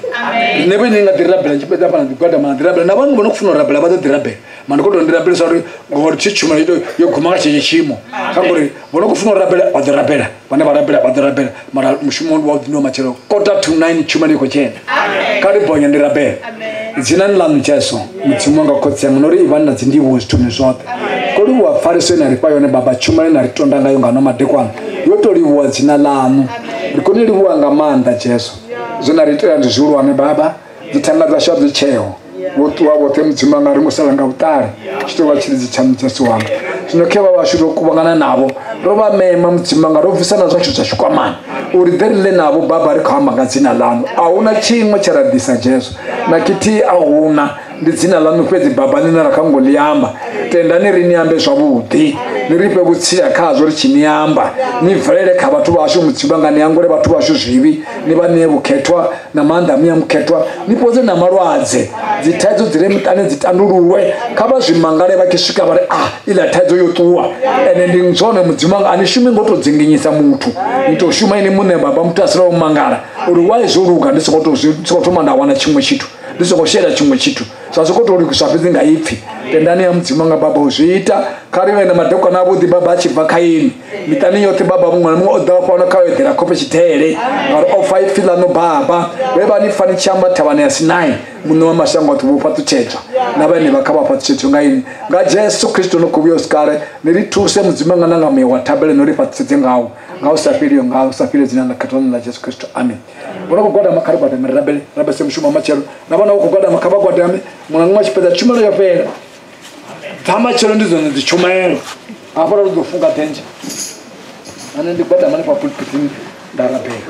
Speaker 6: Nṋe vhe ni nga ḓi rabela tshi fhedza hafha na ḓi gwadama na ḓi rabela na vhaṅwe vho no khou funa u rabela vha ḓo ḓi rabela. Mara ndi khou tou ndi rabelisa uri ngori tshi tshumelo yo guma nga tshetsho tshiimo. Kha ngori vho no khou funa u rabela vha ḓo rabela, vhane vha rabela vha ḓo rabela. Mara mushumo ndi wa ndi wa matshelo. 8:45 tshumelo i khou dzhena. Kha ri bonye ndi rabela. Dzinani ḽaṋu Jesu, Mudzimu wanga khotsi anga, nori ivhani na dzindivhuwo zwithuni zwoṱhe. Ko livhuwa pfariso ine ri fha yone baba, tshumelo ine ri tonda ngayo nga ano madekwana yo to livhuwa dzina ḽaṋu. Ri kone u livhuwa nga maanḓa Jesu. Zwe na ri itela ndi zwihulwane baba, dzithanga dzashu a dzi tsheho. Vho ṱuwa vhoṱhe Mudzimu wanga, ri ngo sala nga vhuṱali. Tshi tou vha tshilidzi tshaṋu Jesu wanga. Zwino khe vha vhashu ro kuvhangana navho, ro vha mema Mudzimu wanga, ro bvisa na zwashu zwa tshikwamani uri ḓe ri ḽe navho baba, ri khou amba nga dzina ḽaṋu. A huna tshiṅwe tshe ra ḓisa Jesu, na kithihi a huna, ndi dzina ḽaṋu fhedzi baba ḽine ra kha ngo ḽi amba. Tendani ri ni ambe zwavhuḓi, ni ri fhe vhutsila khazwo ri tshi ni amba, ni bvelele kha vhathu vhashu Mudzimu wanga, ni hangwele vhathu vhashu zwivhi, ni vha ṋee vhukhethwa na maanḓa a muya mukhethwa, ni fhodze na malwadze, dzi thaidzo dzi re miṱani dzi tandululwe. Kha vha zwi mangale vha tshi swika vha ri ah iḽa thaidzo yo ṱuwa. Ene ndi zwone Mudzimu wanga, a ni shumi ngo tou dzinginyisa muthu, ni tou shuma ini muṋe baba, muthu a sala o mangala uri why zwo luga ndi songo thoma nda wana tshiṅwe tshithu, ndi songo shela tshiṅwe tshithu, zwa sokou tou lugiswa fhedzi nga ipfi. Tendani ya Mudzimu wanga baba u zwi ita. Kha ri vhe na madekwana avhuḓi baba a tshi bva kha ini miṱani yoṱhe baba, muṅwe na muṅwe o ḓa fhano kha u eḓela khofhe tshidele ngauri o pfa ipfi ḽaṋu baba. Vhe vha ni pfa ni tshi amba thavhani ya Sinai, muṋe wa mashango oṱhe vho fhaṱutshedzwa, na vhane vha kha vha fhaṱutshedzwe nga ini. Nga Jesu Kristo no khou vhuya u sikale, ni ri thuse Mudzimu wanga na nga muya wa thabelo, no ri fhaṱutshedze ngawo nga u sa fheliho, nga u sa fheliho dzina ḽa khethwa ḽa Jesu Kristo. Amen. Vho no khou gwadama kha ri gwadame ri rabele, rabese mushumo wa matshelo. Na vhana vho khou gwadama kha vha gwadame, muṅwe na muṅwe a tshi fhedza tshumelo yo fhela. Dza matshelo ndi dzone dzi tshumelo. Hafha ri ḓo funga denzhe. Nṋe ndi gwadama hanefha pulpitini nda rabela.